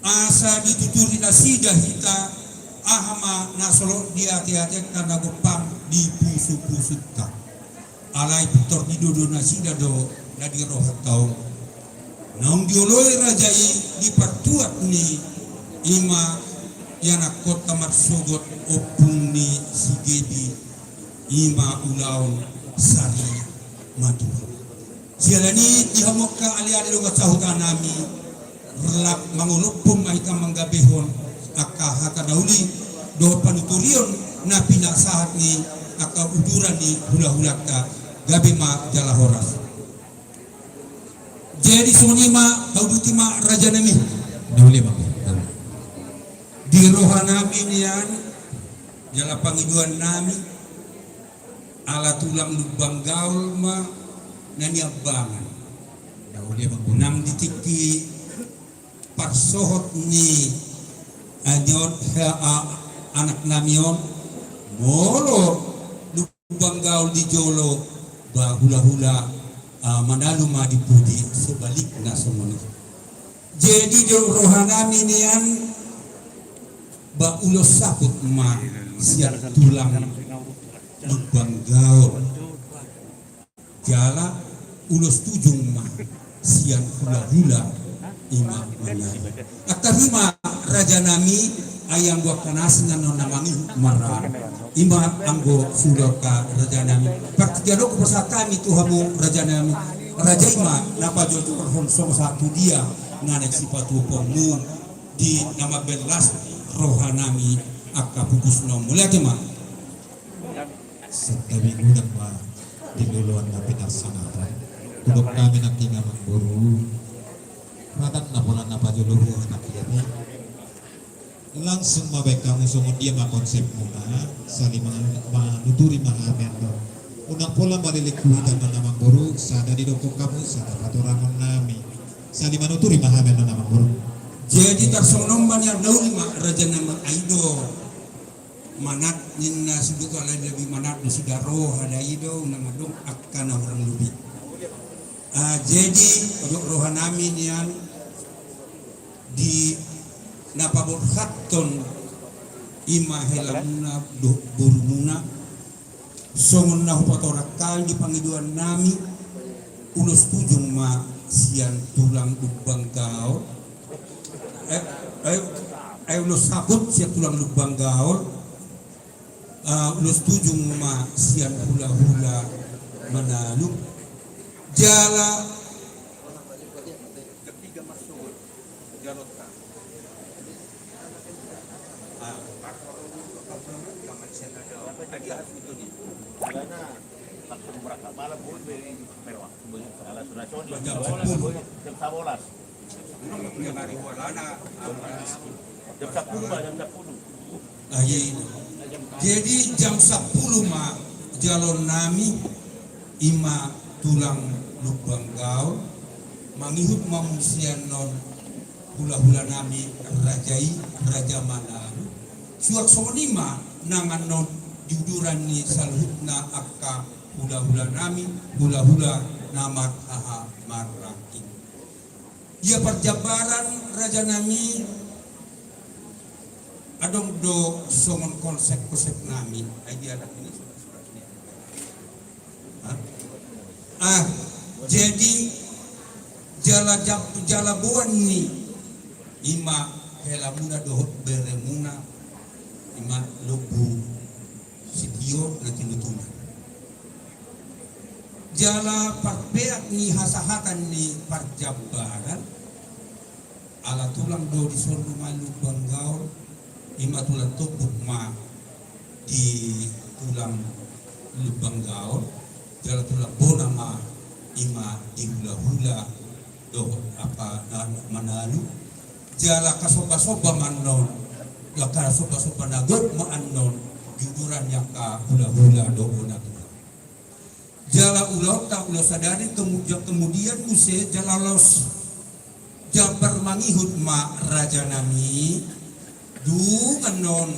Asa dituturi nasida hita aha ma na solot di ate-atenta na gompang di pusu-pusunta. Alai pintor didodo nasida do na di rohanta on. Naung dioloi raja i di partuat ni, ima ianakkonta marsogot ompung ni si Gebi, ima ulaon sari matua. Siala ni i di hamu angka ale-ale dongan sahutanami, rap mangolophon ma hita manggabehon angka hata na uli dohot panuturion na pinasahat ni angka uduran ni hula-hulanta. Gabe ma jala horas. Jadi songon i ma, tauduti ma rajanami. Na uli ma. Di rohanami nian jala pangidoannami, ala tulang Lumban Gaol ma na niambangan. Na uli ma. Nang di tingki parsohot ni, eh, ni on, eh, ah, anaknami on, molo Lumban Gaol di jolo, ba hula-hula, ah, Manalu ma di pudi, sebalikna songon i. Jadi di rohanami nian, ba ulos saput ma sian tulang Lumban Gaol. Jala ulos tujung ma sian hula-hula, ima Manalu. Angka i ma rajanami, ai anggo angka na asing annon na mangihut maraan. Ima anggo suhut angka rajanami. Partingkian on hupasahat hami tu hamu rajanami. Raja i ma na pajojorhon songon sahat tu dia na naeng sipatupaonmu di na mambelas rohanami angka pupusna on. Mauliate ma. Santabi godang ma di loloan na pinarsinamot. Hudok hami nangkin amangboru, ragam na pola na pajolo hu anak i. Langsung ma baen hamu songon dia ma konsepmuna, saling ma-, manuturi ma hami annon. Unang pola malilik huhita ma amangboru, sada didokkon hamu, sada patorangon nami. Saling manuturi ma hami annon amangboru. Jadi tarsongon on ma nian, na uli ma rajanami, ai do manat ninna suhut, alai lebih manat do suda roha da i do, unang adong angka na hurang lobi. Ah, jadi ojok rohanami nian di na paborhathon ima helamuna dohot borumuna, songon na hupatorang hami di pangidoannami, ulos tujung ma sian tulang Lumban Gaol. Eh, eh, eh, ulos saput sian tulang Lumban Gaol, ah, ulos tujung ma sian hula-hula Manalu. Jala Jam sepuluh. Jam sepuluh, Pak, jam sepuluh. Ah, iya, iya. Jadi jam sepuluh ma jalonnami, ima tulang Lumban Gaol, mangihut ma muse annon hula-hulanami raja i, raja Manalu. Suang songon i ma nang annon di uduran ni saluhutna angka hula-hula nami, hula-hula na marhaha marrangki. Ia parjambaran raja nami adong do songon konsep-konsep nami, ai dia anak ini surat-surat ini. Ah, jadi jala jam-, jala boan ni ima helamuna dohot beremuna ima lombu sitio na tinutuna. Jala parpeak ni hasahatan ni parjambaran, ala tulang do dison ma Lumban Gaol, ima tulang tombuk ma di tulang Lumban Gaol, jala tulang bona ma ima di hula-hula dohot apa na manalu, jala kasomba-somba ma annon, jala kasomba-somba na gok ma annon di uduran ni angka hula-hula dohot bona tulang. Jala ulaonta ulaon sadari, kemudian, kemudian muse jala laos jambar mangihut ma raja nami, dung annon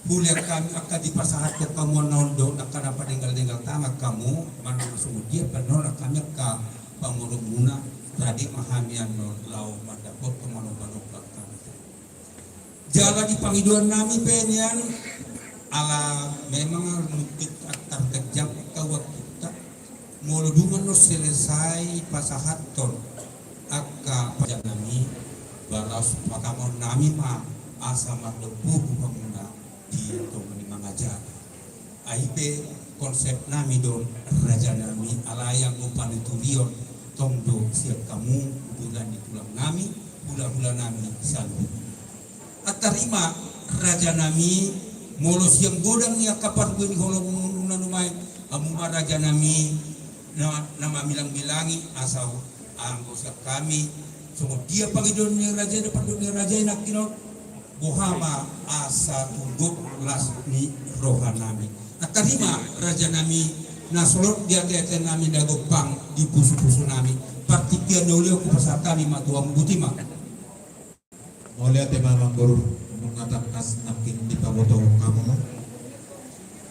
hulean hami angka dipasahathon hamu annon do angka na padenggal-denggal tangan hamu, manang songon dia pe annon hami angka pamoruonmuna, tadi ma hami annon laho mandapothon manoba-noba hami. Jala di pangidoan nami pe nian, ala memang mungkin tarkejang angka waktunta, molo dung annon selesai pasahathon angka paja nami, ba laos patamon nami ma asa mardomu hamuna di tonga ni mangajari. Ai pe konsep nami do raja nami, alai anggo panuturion tong do sian hamu uduran ni tulang nami, hula-hula nami saluhutna. Antar i ma raja nami, molo sian godang ni angka parbue ni holongmuna nuaeng, hamu ma raja nami na, na mamilang-milangi asa anggo sian hami, songon dia pangidoan ni raja i, pangidoan ni raja i nangkin on, boha ma asa tung gok las ni roha nami. Antar i ma raja nami, na solot di ate-ate nami, na gompang di pusu-pusu nami, partingkian na uli on hupasahat hami ma tu hamu, botima. Mauliate ma amangboru, nunga tangkas nangkin dipabotohon hamu.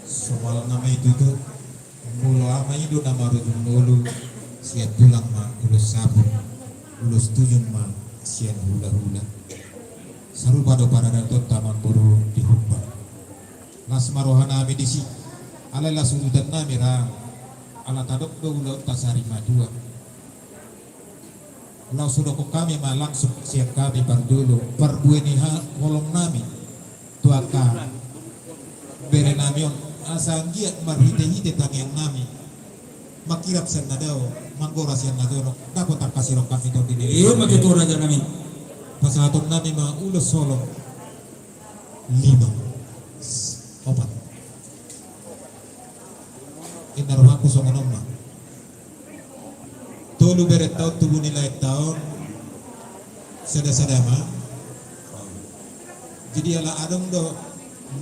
Somalna ma i tutu, molo ama i do na marujung ngolu, sian tulang ma ulos saput, ulos tujung ma sian hula-hula. Sarupa do paradatonta amangboru di Humbang. Las ma roha nami disi, alai las udutan nami ra, ala tadok do ulaonta sari matua. Laos hudokhon hami ma langsung sian hami parjolo, parbue ni ha-, holong nami tu angka bere nami on, asa anggiat marhite-hite tangiang nami, mangkirap sian na dao, manggora sian na jonok, dapot angka sirongkap ni tondi ni. Ima tutu raja nami. Pasahaton nami ma ulos holong lima, opat. Inna rohangku songon on ma. Tolu berenta on tubu ni laenta on, sada-sada ma. Jadi ala adong do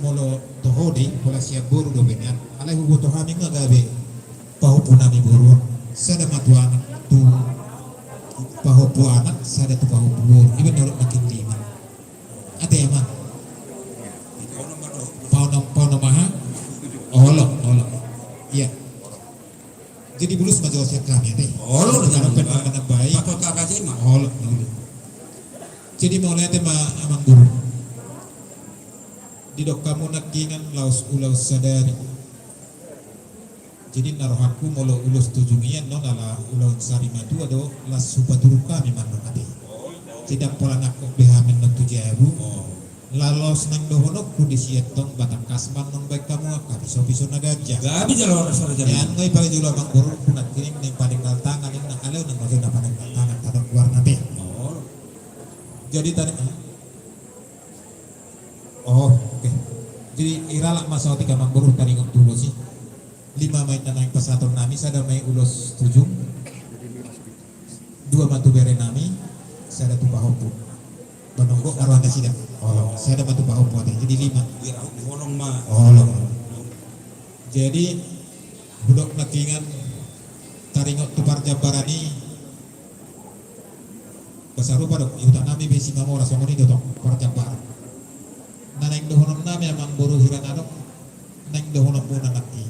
molo toho di pola sian boru do binian. Alai huboto hami nga gabe pahompu nami boru on. Sada ma tu anak, tu pahompu anak, sada tu pahompu boru. Iba na olok na kintingan. Ate, Amang. Paonom, paonom aha? Olok, olok. Iya. Jadi bulus ma jolo sian hami, ate. Olok, jangan pernah menambai. Patut raja i ma. Olok, olok. Jadi mauliate ma amangboru. Didok hamu nangkiningan laos ulaon sadari. Jadi na rohangku molo ulos tujung i annon ala ulaon sari matua do, laos hupaturuk hami ma annon, ate. Jadi ndang pola nangkok be hami annon tu jabu. Laos naeng dohononku disi antong, ba tangkas ma annon baen hamu angka piso-piso na ganjang. Gabe jala horas raja. Ia annon i pala jolo amangboru, nangkining naeng padenggal tangan, naeng na alai naeng na padenggal tangan, tadok goarna be. Jadi tadi, oh, oke. Jadi iralap ma saotik amangboru taringot tu ulos i. Lima ma inna naeng pasahaton nami, sada ma i ulos tujung, dua ma tu bere nami, sada tu pahompu. Ba nunga gok ma roha nasida. Olo, sada ma tu pahompu, ate. Jadi lima. Olo. Jadi hudok nangkiningan taringot tu parjambaran i. Ba sarupa do, di huta nami be Simamora songon i do tong parjambaran. Na naeng dohonon nami amangboru hira na adong, naeng dohonon muna nangkin.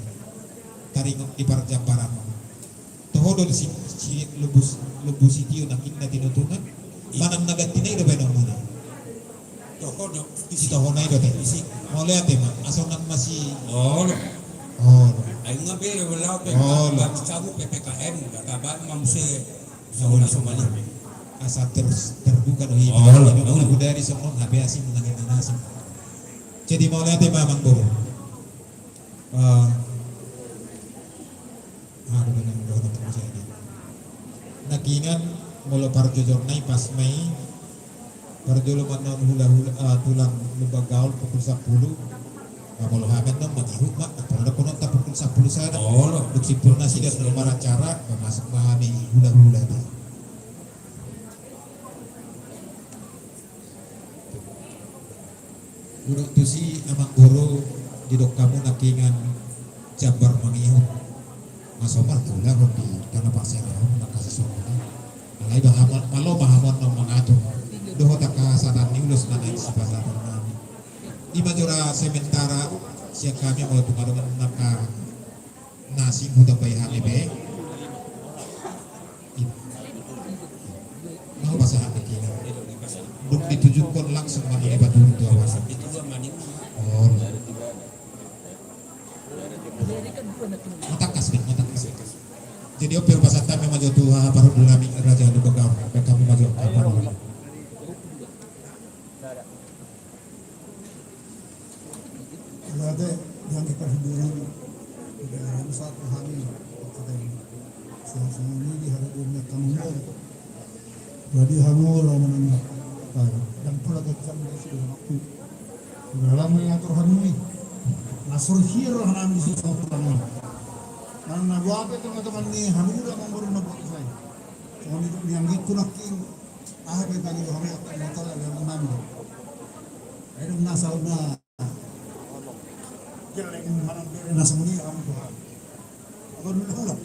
taringot di parjambaran on. Toho do si, si lombu, lombu sitio nangkin na tinotungan. Manang na ganti na i do baenonmuna? Toho do. Sitohona i do te. Mauliate ma, asa unang masi. Olo. Olo. Ai nga be lao pe. Olo. Baru cabut P P K M, gak kabar ma muse. Olo. Asa terus terbuka do hidup. Olo. Hidup dari songon hape asing menangin asing. Jadi mauliate ma amangboru. Ah. Aduh, dengan dohot terjadi. Nangkiningan molo parjojorna i pas ma i parjolo ma annon hulahula, ah, tulang Lumban Gaol pukul sampulu. Ah, molo hami annon mangihut ma, apala dohononta pukul sampulu sada. Olo. Dung simpulna sian on maracara, masuk ma hami hulahula do. Dung tusi amangboru, didok hamu nangkiningan jambar mangihut. Nga so martulang di tano parserahan na kasasongon. Alai bahamon, malo bahamon na mangatur. Dohot angka saran ni ulos na naeng sipasahaton nami. Ima jora sementara sian hami molo tung adong angka na singkut apai hami be. Mau pasahat na kira. Dung ditujukkon langsung mangini paturu tu awasan. Oh. Matangkas be, matangkas be. Jadi ope pasahat hami maju tu, ah, parhundul nami Raja Lumban Gaol, baen hamu maju, ah, parhundul. Alai di angka parhundul nami, di angka sahat hami, kata ini. Songon i di haradeon ni angka mangolu. Jadi hamu laho manang, ah, dang pola kecam di situ aku. Udah lama ya atur hamu i. Nasur hir lah nami di situ aku lama. Nang na buat itu teman-teman ni hamu udah mau baru na buat saya. Songon i di angka itu nangkin. Ah, be tadi gua hamil, tak nonton lagi yang nonton. Ayo dong, nasa udah. Jelek, mana beri nasa muni, kamu tuh. Apa dulu pulang?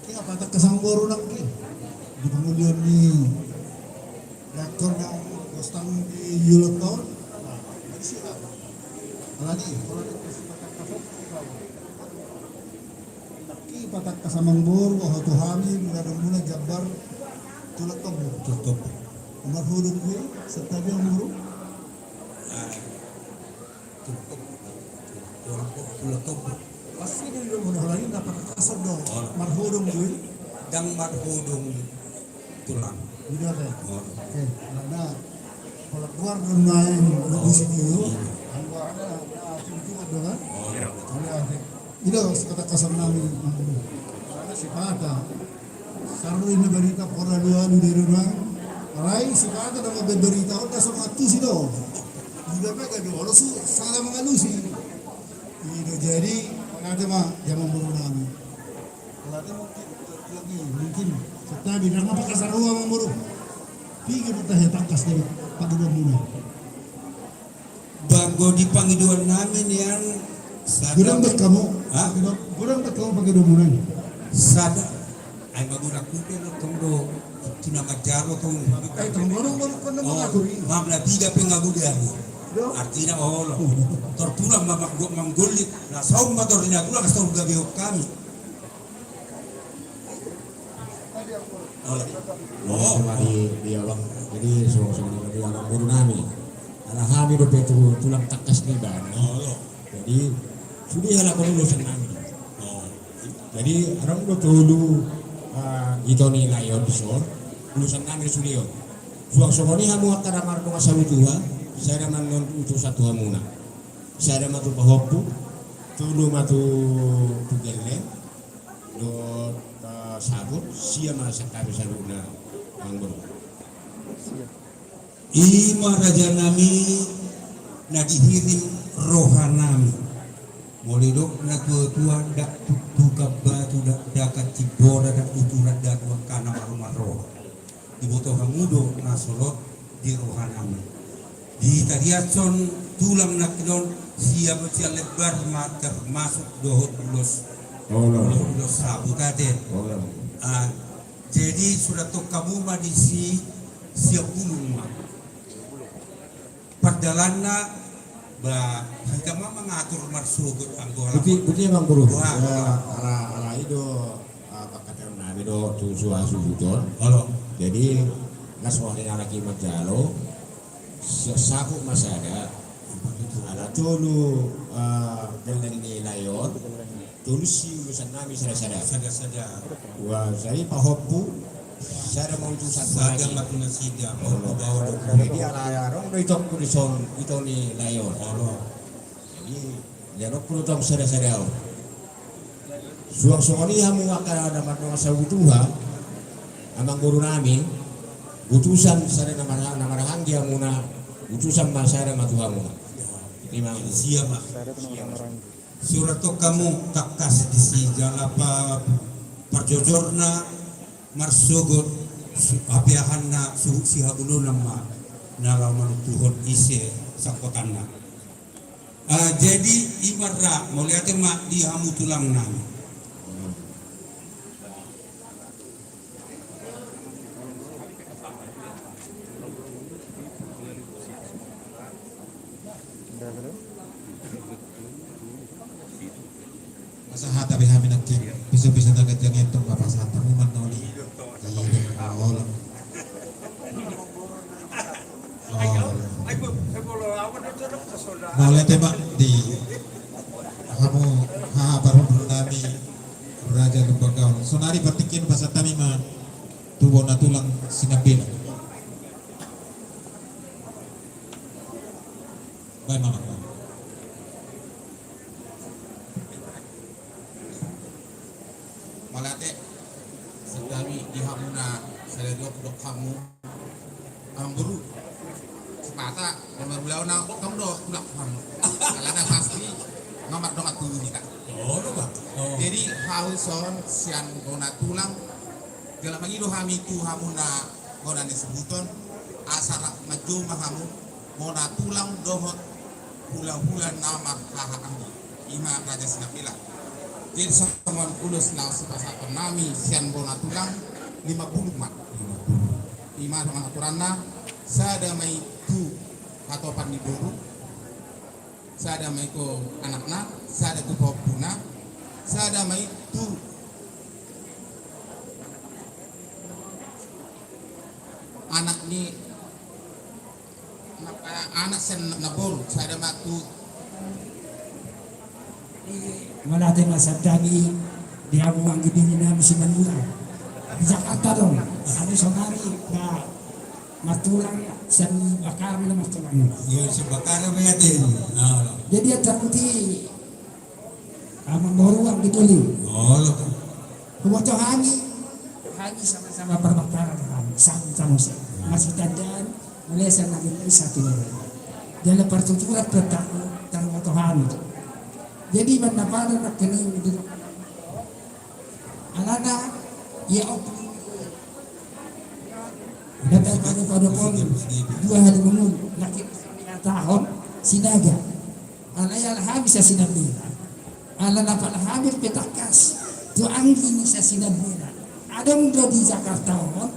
Kira apa tak kesang boru nangkin? Di pengulian ni rektor yang bos tamu di Yulot tahun. Nah, siapa? Alani, kalau di kasih kata kasar, Nangkin patangkas amangboru, boha tu hami, mula-mula jambar, tulak tobu. Tulak tobu. Marhudung be, santabi amangboru. Ah, tulak tobu. Tulak tobu. Pasti dia udah mulai lagi, dapat kasar dong. Oh. Marhudung be. Dang marhudung. Tulang. Udah deh. Oh. Oke, ada. Kalau keluar dari main, udah di sini dulu. Iya. Kalau ada, ada asing juga tuh kan? Oh, iya. Ada asing. Ida, sipata kasar nami. Karena sipata. Saru ini berita pora dua di rumah. Rai sipata nama berita, udah sama tusi do. Juga mereka dulu, salah mengalusi. Ida jadi, ada mah zaman boru nami. Kalau ada mungkin, lagi, mungkin, setelah di dalam apa kasar ruang boru. Pikir kita ya tangkas deh, pagi dua bulan. Banggo di pangidoan nami nian. Godang bet hamu. Hah? Godang bet hamu pake dua bulan. Sada. Ai magodang kuda lo tong do. Tina manjalo tong. Ai tong godang, godang, godang. Oh, mangatur i. Mam na tiga pe nga godang. Yo. Artina olo. Oh. Tor tulang ma manggollit. Na saum ma tor ni na tulang, tor gabe hami. Oh, cuma di, di abang. Jadi, so, so, di abang guru nami. Ala hami dope tu, tulang tangkas ni bana. Jadi, sude halak on ulosan nami. Jadi, adong do tolu, ah, ito ni lae on dison, ulosan nami sude on. Suang songon i hamu angka na mardongan sahuta, sada ma annon utusan tu hamuna. Sada ma tu pahompu, tolu ma tu, tu gelleng, dohot, eh, sabut, sia ma sangkami saluhutna, amangboru. I ma raja nami na dihirim roha nami. Molo didok na tua-tua, dak tuktukan batu, dak dakan cimbora, dak uturan datu angka na marroha. Diboto hamu do na solot di roha nami. Di tariason tulang nangkin on siap sian lembar ma termasuk dohot ulos. Olo. Ulos, ulos sabut ate. Olo. Ah, jadi surat tu hamu ma disi siap ulung ma. Pardalanna Ba, hita ma mangatur marsogot anggo. Boti, boti, Amang Boru. Wah. Ya, ala, ala i do, ah, pangkataion nami do tu suhasuhuton. Olo. Jadi, las wali halak i manjalo, sa-, sakup ma sada, ala tolu, ah, geleng ni lae on. Tolu si utusan nami sada-sada. Sada-sada. Wah, jadi pahompu, sada ma utusan. Sada ma tu nasida, pahompu baoa do. Jadi ala adong do itongku dison, ito ni lae on. Olo. Jadi, diadongku do tong sada-sada on. Suang songon i hamu angka na mardongan sabutuha, Amang Boru nami, utusan sada na mar-, na marhahaanggi hamuna, utusan ma sada ma tu hamuna. Ima. Siap, Pak. Siap. Surat tu hamu tangkas disi jala pa-, parjojorna marsogot su-, hapeahanna suhut sihabolonan ma na laho manuntuhon ise sangkotanna. Ah, jadi ima ra, mauliate ma di hamu tulang nami. Pasahat hape hami nangkin, piso-piso na ganjang i tong ma pasahat hamu ma na uli. Iya, olo. Mauliate ma di hamu haha parhundul nami Raja Lumban Gaol. Sonari partingkian pasahat hami ma tu bona tulang Sinambela. Baen ma. Mauliate, sahali di hamuna sadari on hudok hamu. Amang Boru, sipata na marulaon na tong do tulang hamu. Alana pasti na mardongan tubu hita. Oh, do, Pak. Oh. Jadi, hau son sian bona tulang, jala mangido hami tu hamuna bona ni suhuton, asa rap manjou ma hamu bona tulang dohot hula-hula na marhahaanggi, ima Raja Sinambela. Jadi songon ulos na sipasahaton nami sian bona tulang, lima pulu ma. Lima pulu. Ima songon aturanna, sada ma i tu hatopan ni boru, sada ma i tu anakna, sada tu pahompuna, sada ma i tu anak ni na-, anak sian na boru, sada ma tu. Mauliate ma sian hami di hamu anggi bini nami Simanjuntak. Di Jakarta do. Hami sonari na martulang sian Bakara ma na martulang. Iya, sian Bakara ma ate. Nah. Jadi, ya, tarbuti Amang Boru, anggi doli. Olo. Huboto hami, hami sama-sama parbakara hami, sama-sama. Masih tandaan, mulai sana kita satu. Jala partuturan tentang tarboto hami. Jadi, mandaparan nangkining di alana, ya, op. Dapat pada-pada pon, dua hari mengun, laki tahun, Sinaga. Alai ala hami sian Sinambela. Ala na pala hami pe tangkas tu anggi ni sian Sinambela. Adong do di Jakarta on.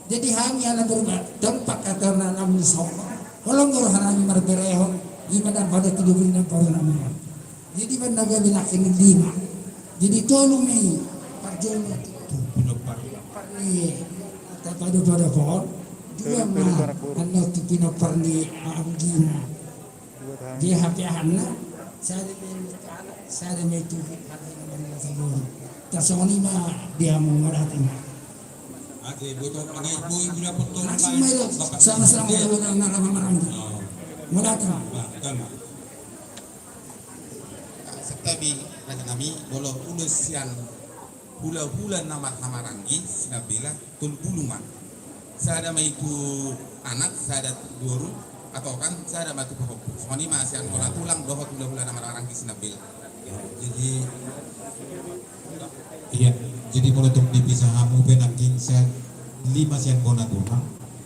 Jadi hami ala berubah. Dompak kata na nami sopo. Holong do roha nami marberehon. Ima na pada tiga puluh enam tahun nami. Jadi mandaga bilang ini lima. Jadi tolu ma i. Parjolo. Tolu ma i. Parni. Tapadu pada pohon. Dua ma. Anna tu pinompar ni anggina. Dia hape ahanna, sada ma i tu, sada ma i tu. Tarsongon i ma di hamu, mauliate ma. Langsung ma i do, sama-sama, mauliate ma. Mauliate ma. Santabi raja nami, molo ulos sian hula-hula na marhamaranggi Sinambela. Tolu pulu ma. Sada ma i tu anak, sada tu boru, atau kan sada ma tu pahompu. Songon i ma sian bona tulang dohot hula-hula na marhamaranggi Sinambela. Jadi, iya, jadi molo tung dipisah hamu pe nangkin sian lima sian bona tulang,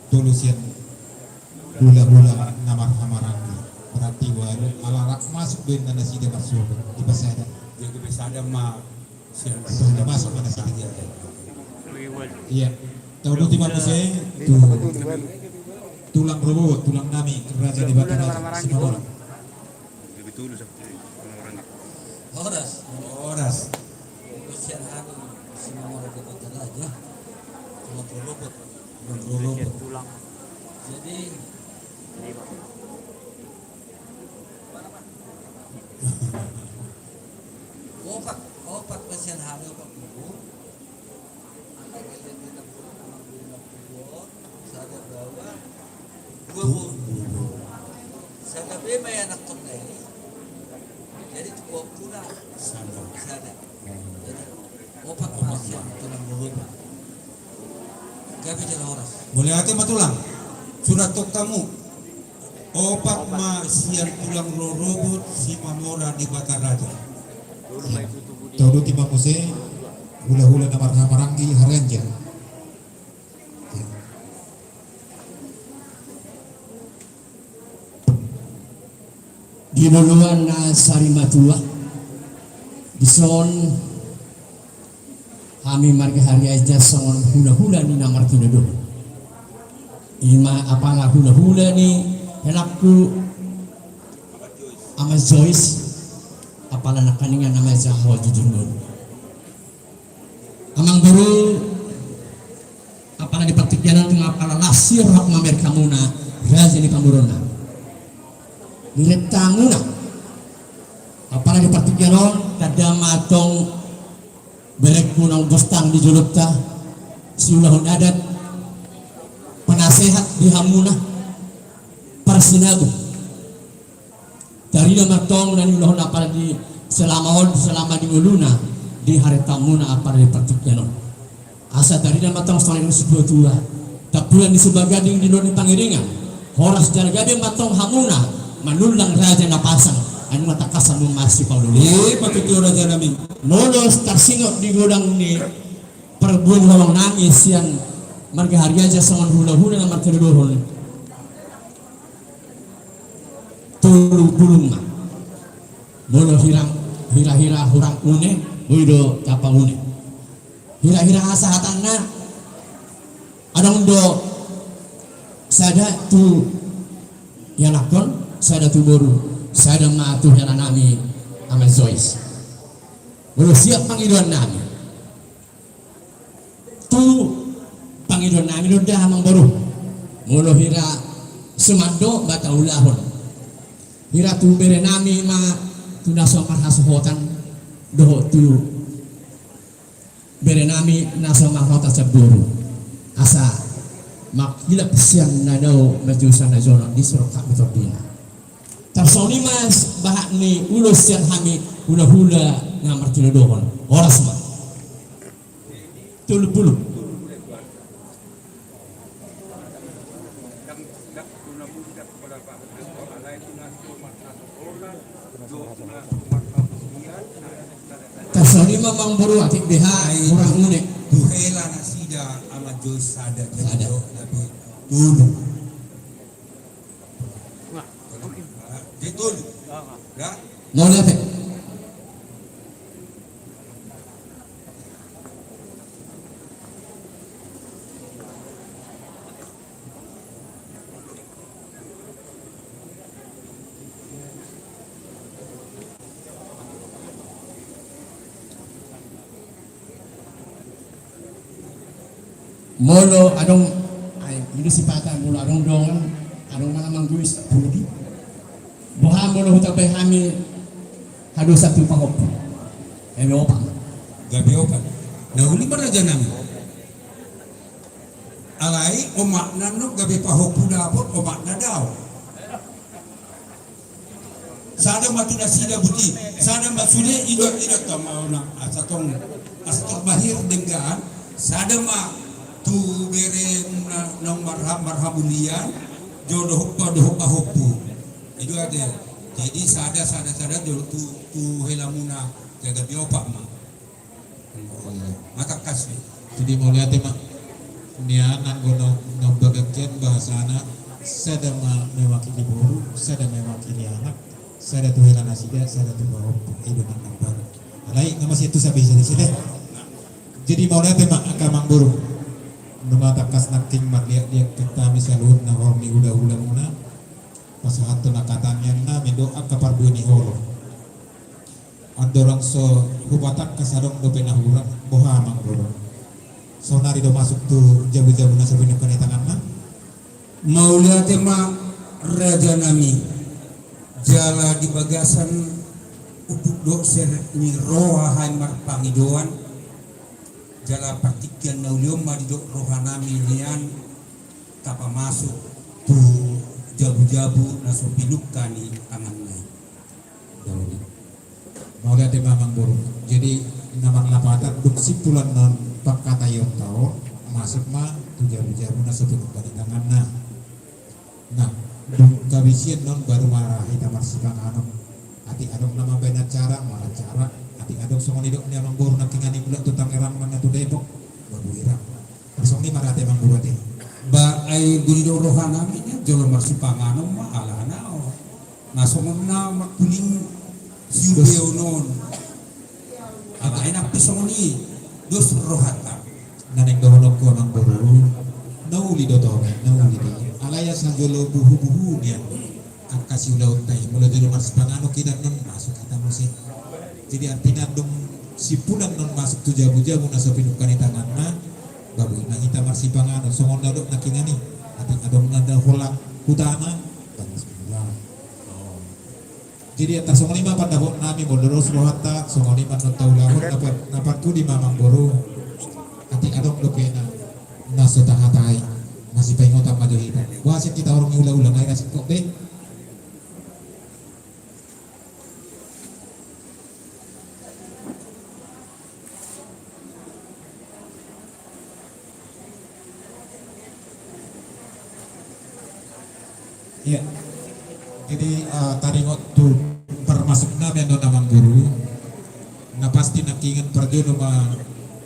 tolu sian hula-hula na marhamaranggi. Berarti walu, ala rap masuk do inna nasida marsogot, dipasada. Jadi dipasada ma. Iya. Tau boti ma muse tu tulang rorobot, tulang nami, Raja Debata Raja Simanjuntak. Horas. Horas. Kasihan hami si Mamora di Bataraja. Tulang rorobot. Tulang rorobot. Tulang. Jadi, opat, opat kasihan hami, opat buku. Anak gelleng di Nampula, anak gelleng di Nampula, sada baoa, dua boru. Sada be ma i anakkonna i. Jadi tu boru na sada. Sada. Jadi opat ma sian tulang boru. Gabe jala horas. Mauliate ma tulang. Surat tong tamu. Opat ma sian tulang rorobot si Mamora di Bataraja. Tolu di ma muse, hulahula na marhaha maranggi harianja. Di loloan na sari matua, dison hami marga Harianja songon hulahula ni na martinodohon. Ima apala hulahula ni helakku Ama Joyce, apala nangkiningan Ama Jaho jujur ngolu. Amang boru, apala di partingkian on tung apala las ni rohangku mamereng hamuna, raja ni pamoruon nami. Di renta hamuna, apala di partingkian on, tanda ma tong berengku naung bostang di jolonta, siulahon adat, penasehat di hamuna, parsinabung. Tarida ma tong na niulahon apala di selama on, selama di ngoluna, di harentamuna apala di partingkian on. Asa tarida ma tong songon na nidok ni situatua. Tampulan ni Sumba Gading di luat ni Pangiringan. Horas jala gabe ma tong hamuna, manullang raja na pasang, ai nunga tangkas hamu masipaolo. Eh, patutu raja nami. Molo tarsingot di godang ni parbue ni holong nami sian marga Harianja songon hulahula na martinodohon. Tolu bulung ma. Molo hira, hira-hira hurang une, boi do tapaune. Hira-hira asa hatanna, adong do sada tu ianakkon, sada tu boru, sada ma tu hela nami Ama Joyce. Molo siap pangidoan nami. Tu pangidoan nami do da amang boru. Molo hira sumando ma taulahon. Hira tu bere nami ma tu na so marhasohotan dohot tu bere nami na so marhasohotan sian boru. Asa mangkilap sian na dao marjusa na jonok di sorok hak motor dina. Tarsongon i ma bahat ni ulos sian hami hulahula na martinodohon. Horas ma. Tolu pulu. Tarsongon i ma amang boru atik beha hurang une. Tu hela nasida Ama Joyce sada. Sada. Tolu. Jadi tolu. Ya. Mauliate. Molo adong, ai, molo sipata molo adong dongan, adong mana mangguis pudi. Boha molo hutambai hami hadosan tu pahompu. Gabe opat. Gabe opat. Na uli ma raja nami. Alai omakna nunga gabe pahompu dapot, omakna dao. Sada ma tu nasida buti, sada ma sude idok-idok tong, asa tong, asa tong mahir denggan, sada ma tu bere na, naung marha-, marhamulian, jo dohot pa, dohot pahompu. Ido ate. Jadi sada, sada, sada, jo tu, tu helamuna, gabe opat ma. Matangkas i. Jadi mauliate ma. Nian anggo na, na bagian bahasana, sada ma mewakili boru, sada mewakili anak, sada tu hela nasida, sada tu pahompu. Ido na bagian. Alai na masih tu sabi sada sada. Jadi mauliate ma angka amang boru. Nunga tangkas nangkin marliat-liat hami saluhutna horong ni hulahula muna. Pas Antong na katangiang nami do angka parbue ni holong. Andorang so hupatangkas adong dope na hurang, boha amang boru? Saonari do masuk tu jabu-jabu na so pinungka ni tanganna. Mauliate ma raja nami. Jala di bagasan unduk dohot serep ni roha hae marpangidoan. Jala partingkian na uli on ma didok roha nami nian tapamasuk tu jabu-jabu na so pinungka ni tanganna i. Mauliate ma amang boru. Jadi na marlapatan dung simpulan non pangkataion ta on, masuk ma tu jabu-jabu na so pinungka ni tanganna. Nah, dung habis i non baru ma hita marsipanganon. Atik adong na mambaen acara, maracara. Atik adong songon nidok ni amang boru nangkiningan i mulak tu Tangerang manang tu Depok, baru i ra. Songon i ma rate amang boru ate. Ba ai buni do roha nami nian jolo marsipanganon ma alana o. Na songon na markuning siubeon on. Alai nang pe songon i dos rohanta. Na naeng dohononku amang boru, na uli do tong, na uli do. Alai asa jolo buhu-buhu nian angka siulaonta i, molo jolo marsipanganon hita non masuk hita muse. Jadi artina dung simpulan non masuk tu jabu-jabu na so pinungka ni tanganna, baru i ma hita marsipanganon songon na dok nangkiningan i. Atik adong na da holan hutana, baru i ma. Jadi antar songon i ma pandapot nami, molo dos rohanta songon i ma non taulahon. Na par-, na parpudi ma amang boru. Atik adong dope na, na so tahatai, masipaingotan ma jo hita. Boasa hita horong ni ula-ula na i rasingkop be. Iya. Jadi, eh, taringot tu parmasuk nami annon amang boru. Na pasti nangkiningan parjolo ma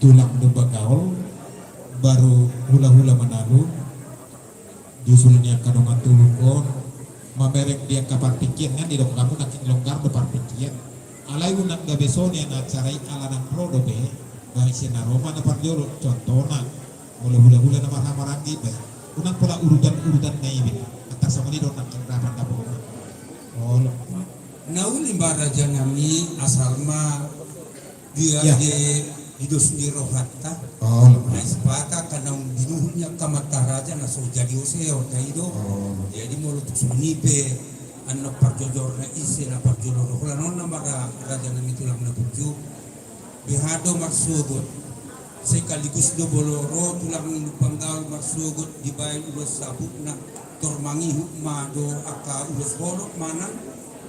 tulang domba gaol, baru hula-hula Manalun. Di usul ni angka dongan tubu on, mamereng di angka partingkian, kan didok hamu nangkin longgar do partingkian. Alai unang gabe so nian acara i ala nang ro dope, baen sian na ro ma na parjolo, contohna, molo hula-hula na marhahamaranggi, baen. Unang pola urutan-urutan na i be, antar songon i do nangkin ra pandapot. Olo. Na uli ma raja nami, asal ma dia, iya, di, di dos ni rohanta. Oh. Ai sipata angka naung binuhut ni angka amanta raja na so jadi ose on, ta i do. Oh. Jadi molo tung songon i pe annon parjojorna ise na parjolo roha, holan on nama ra-, raja nami tulang na burju. Beha do marsogot. Sekaligus do molo ro tulang Lumban Gaol marsogot dibaen ulos sabutna, tor mangihut ma do angka ulos holok manang,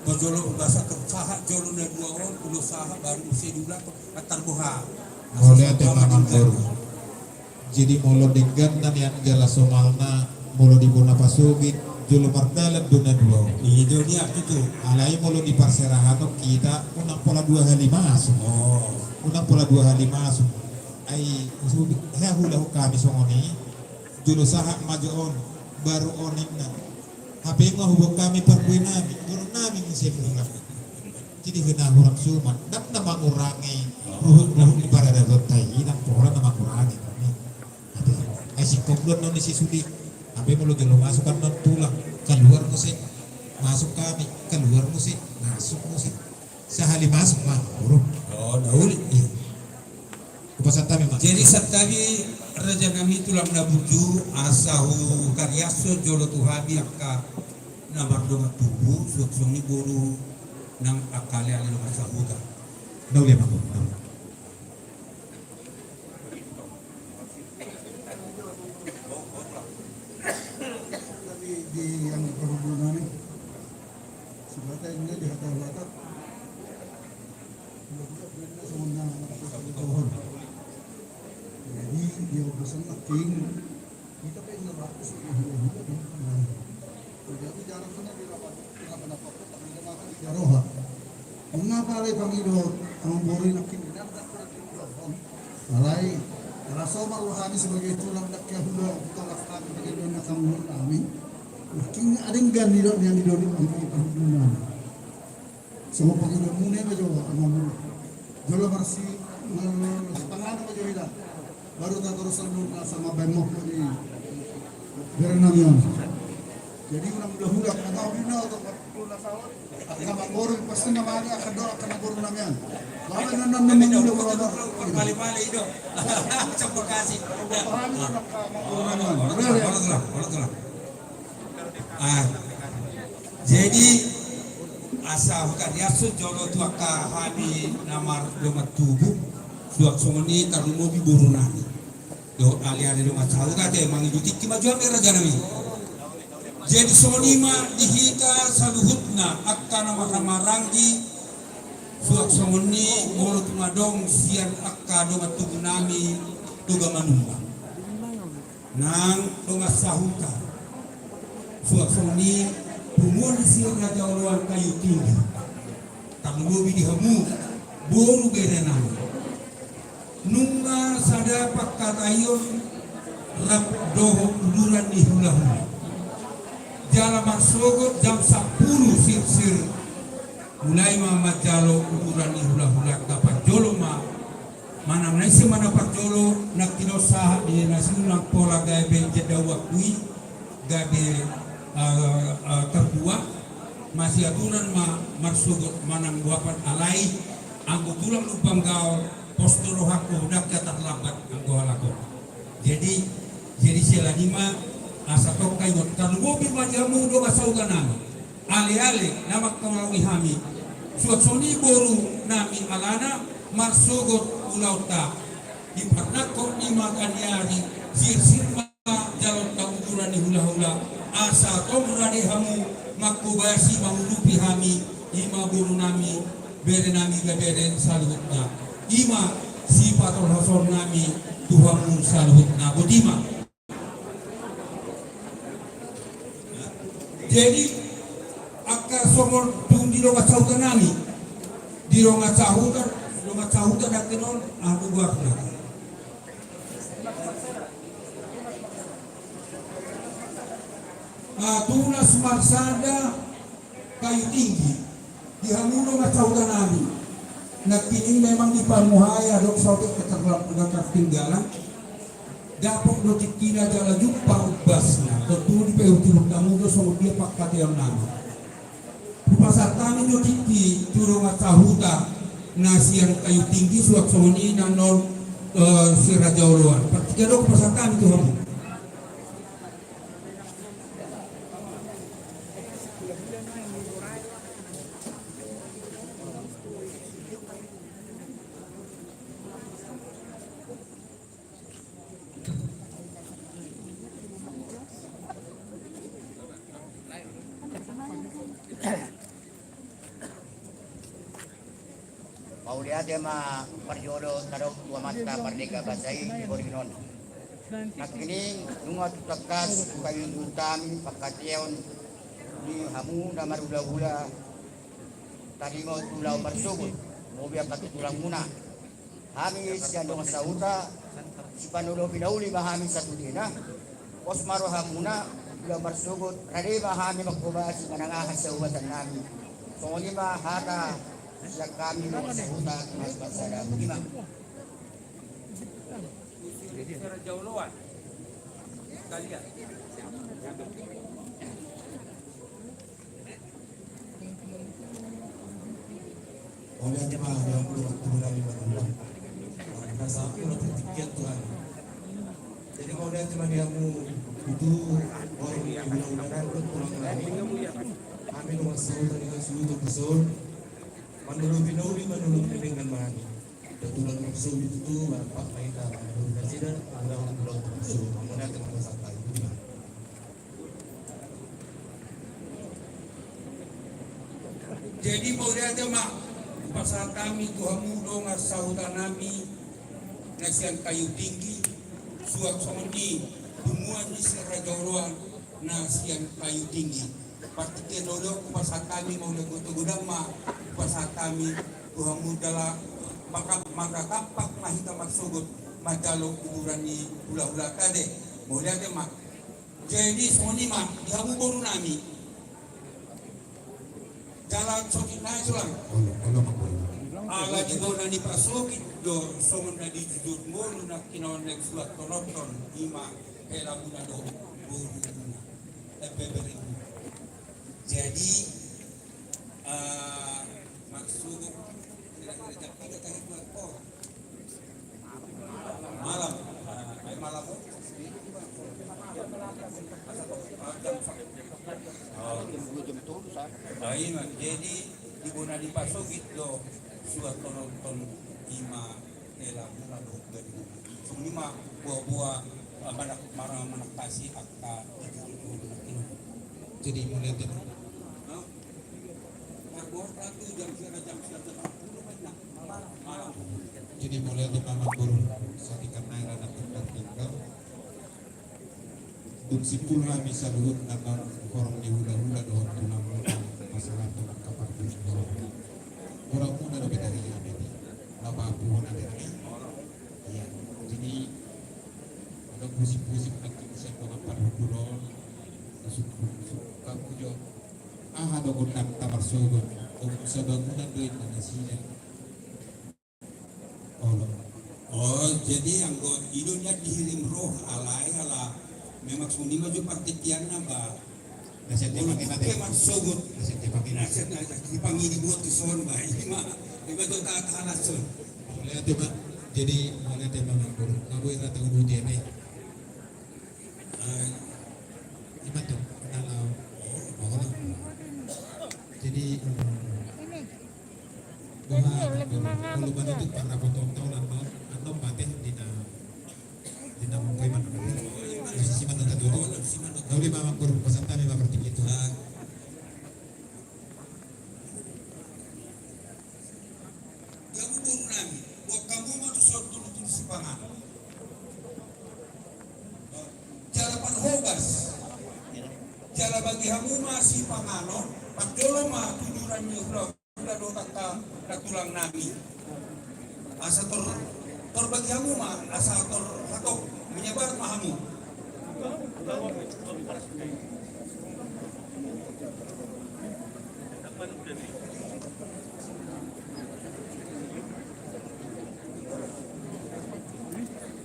parjolo basa tor sahat jolo na dua on, ulos sahat baru muse diulak. Antar boha. Mauliate ma amang boru. Jadi molo dengganna nian jala somalna, molo di bona pasogit jolo mardalan do na dua on. I do nian tutu. Alai molo di parserahan on hita unang pola dua hali masuk. Oh. Unang pola dua hali masuk. Ai hea huulahon hami songon i. Jolo sahat ma jo on, baru on ninna. Hape nga huboan hami parbue nami, boru nami muse mulak. Jadi hea na hurang suman, ndang na mangurangi ruhut-ruhut ni paradatonta i, ndang pola na mangurangi hami. Hape, ai singkop do annon i si sude. Hape molo jolo masuk annon tulang, kaluar muse. Masuk hami, kaluar muse, masuk muse. Sahali masuk ma, boru. Oh, na uli. Iya. Hupasahat hami ma. Jadi santabi raja nami tulang na burju, asa hukariashon jolo tu hami angka na mardongan tubu, suang songon i boru nang angka ale-ale dongan sahuta. Na uli ma, boru. Na uli. Di, di yang perhubungan ini, sebatas ini di hata-hata. Jadi, dia pesan lagi. Kita kan nggak bagus, ya, ya, ya. Jadi, jarang kena di rapat. Roha. Mengapa alai pangido amang boru i nangkin di dalam dapur di dalam. Alai, rasa ma roha ni sebagai tulang dak ya hula, tolak kami, pangido na kamu kami. Nangkin adenggan di dalam yang di dalam di pangido nami. Songon pangido muna ma jo amang boru. Jolo marsi, marsipanganon ma jo hita. Baru tatorus anu na sama baen mokko ni bere nami on. Jadi unang hulahula, na tahu di na, atau angka na boru, pasti na mari angka dohot angka na boru nami an. Lalu na na na mangula boru. Balik-balik itu. Coba kasih. Pahami angka na boru nami an. Boleh, boleh. Ah, jadi asa hutariaso jolo tu angka hami na mardongan tubu, suang songon i tarlumobi boru nami. Dohot ale-ale dongan sahuta, ate, mangido tingki ma jo hami, raja nami. Jadi songon i ma di hita saluhutna angka na marhahamaranggi, suang songon i molo tung adong sian angka dongan tubu nami Toga Manumba. Nang dongan sahuta, suang songon i punguan ni si Raja Oloan Kayu Tinggi. Tarlumobi di hamu boru bere nami. Nunga sada pangkataion rap dohot uduran ni hulahula. Jala marsogot jam sampulu sirsir, mulai ma manjalo uduran ni hulahula, na parjolo ma. Manang na ise ma na parjolo, nangkin on sahat di na sinuan pola gabe janda uakui, gabe, eh, eh, terbuat, masiaturan ma marsogot manang uapan, alai anggo tulang Lumban Gaol, pos do rohangku, ndang hea tarlambat anggo halak on. Jadi, jadi siala ni ma asa tongka ingot, tarlumobi ma di hamu dongan sahuta nami. Ale-ale na mangkaholongi hami, suang songon i boru nami, alana marsogot ulaonta. Diparnangkok ni mata ni ari, sirsir ma jaloonta uduran ni hulahula. Asa tong rade hamu manghobasi, mangudupi hami, i ma boru nami, bere nami, gabe bere saluhutna. I ma sipatolhason nami tu hamu saluhutna. Boti ma. Jadi angka songon tung di dongan sahuta nami, di dongan sahuta, dongan sahuta nangkin on, aha do goarna? Ah, tunas marsada Kayu Tinggi. Di hamu dongan sahuta nami, nangkin i memang dipamuhai adong saotik keterlambatan, ketinggalan. Dapot do tingkina jala jumpa umbasna, tontu dipaihut-ihut hamu do songon dia pangkataion nami. Hupasahat hami do tingki tu dongan sahuta na sian Kayu Tinggi, suang songon i na non, eh, si Raja Oloan. Partingkian do hupasahat hami tu hamu. Mauliate ma parjolo tadok tu Amanta Mardeka Basa i di borngin on. Nangkining nunga tu tangkas hupaihut hami pangkataion ni hamu na marhulahula, taringot tu ulaon marsogot, lobi angka tu tulangmuna. Hami sian dongan sahuta, sipanolopi na uli ma hami satudena. Pos ma rohamuna, ulaon marsogot, rade ma hami manghobasi manang aha sian ubasan nami. Songon i ma hata sian hami dongan sahuta, tunas marsada. Boti ma. Raja Oloan. Sekalian. Mauliate ma di hamu dongan tubu nami Manumba. Rasa aku na tingkian Tuhan. Jadi mauliate ma di hamu tutu, boru ni hulahula nami, tulang nami. Hami dongan sahuta, dongan sahuta di son. Manolopi na uli, manolopi na denggan ma hami. Kebetulan maksud itu tuh, Bapak, kita, Bapak, Presiden, ada untuk maksud, kemudian kita sampai. Jadi, mauliate ma, hupasahat hami tu hamu dongan sahuta nami, na sian Kayu Tinggi, suang songon i, punguan ni si Raja Oloan, na sian Kayu Tinggi. Partingkian on do hupasahat hami, mauliate ma, godang ma hupasahat hami tu hamu jala mangka-, mangkatampak ma hita marsogot manjalo uduran ni hulahulanta, ate. Mauliate ma. Jadi songon i ma di hamu boru nami. Jala sokit nai, Sulang. Ala di bona ni pasokit do songon na dijujur boru na kinaon na suat tononton, i ma helamuna do borumuna. Ebe beribu. Jadi, eh, maksud kira-kira jam tiga tadi buat kau. Malam. Eh, malam. Jam satu. Oh. Jam dua, jam tolu, sa. Nah, iya, jadi di bona dipasogit do suat penonton ima. Jadi mauliate ma. Jadi mauliate ma, Amangboru, saat ikan naik anak tinggal. Dung simpul hami saluhutna, horong ni hulahula dohot tulang, masalah tulang kapar. Kurang muda dope tadi. Apa-apa ada. Iya, jadi ada pusing-pusing lagi, siapa ngampar dulu. Syukur, syukur kamu jo. Aha do gondang tabar sogot. Om sabangunan do Indonesia. Olo. Oh, jadi anggo i do nian dihirim roha, alai ala memang songon i ma jo partingkianna, ba. Nasib dia pakai mate. Dia mate sogot. Nasib dia pakai mate. Nasib dia pakai mate. Dipangidi buat tu son, ba. Ima, ima jo tahan son. Mauliate ma. Jadi mauliate ma, Amangboru. Ngaboi rata ulu dia, eh. Eh. Ima tu, kenal au. Oh, oh. Jadi, eh, ini. Boha, ini lebih mangamuk, kalau ya. Kalau itu para potong tahu, nonton, nonton mate di na-, di na-, mungkin mana? Di sisi mana tadi? Kau di mana, Amangboru? Pesan tadi, Amangboru, tinggi itu. Ah. Hamu boru nami, boan hamu ma tu son tudu-tudu sipanganon. Jala parhobas, jala bagi hamu ma sipanganon, parjolo ma tuduran ni hula-hula dohot angka tulang nami. Asa tor, tor bagi hamu ma, asa tor hatop, menyebar ma hamu.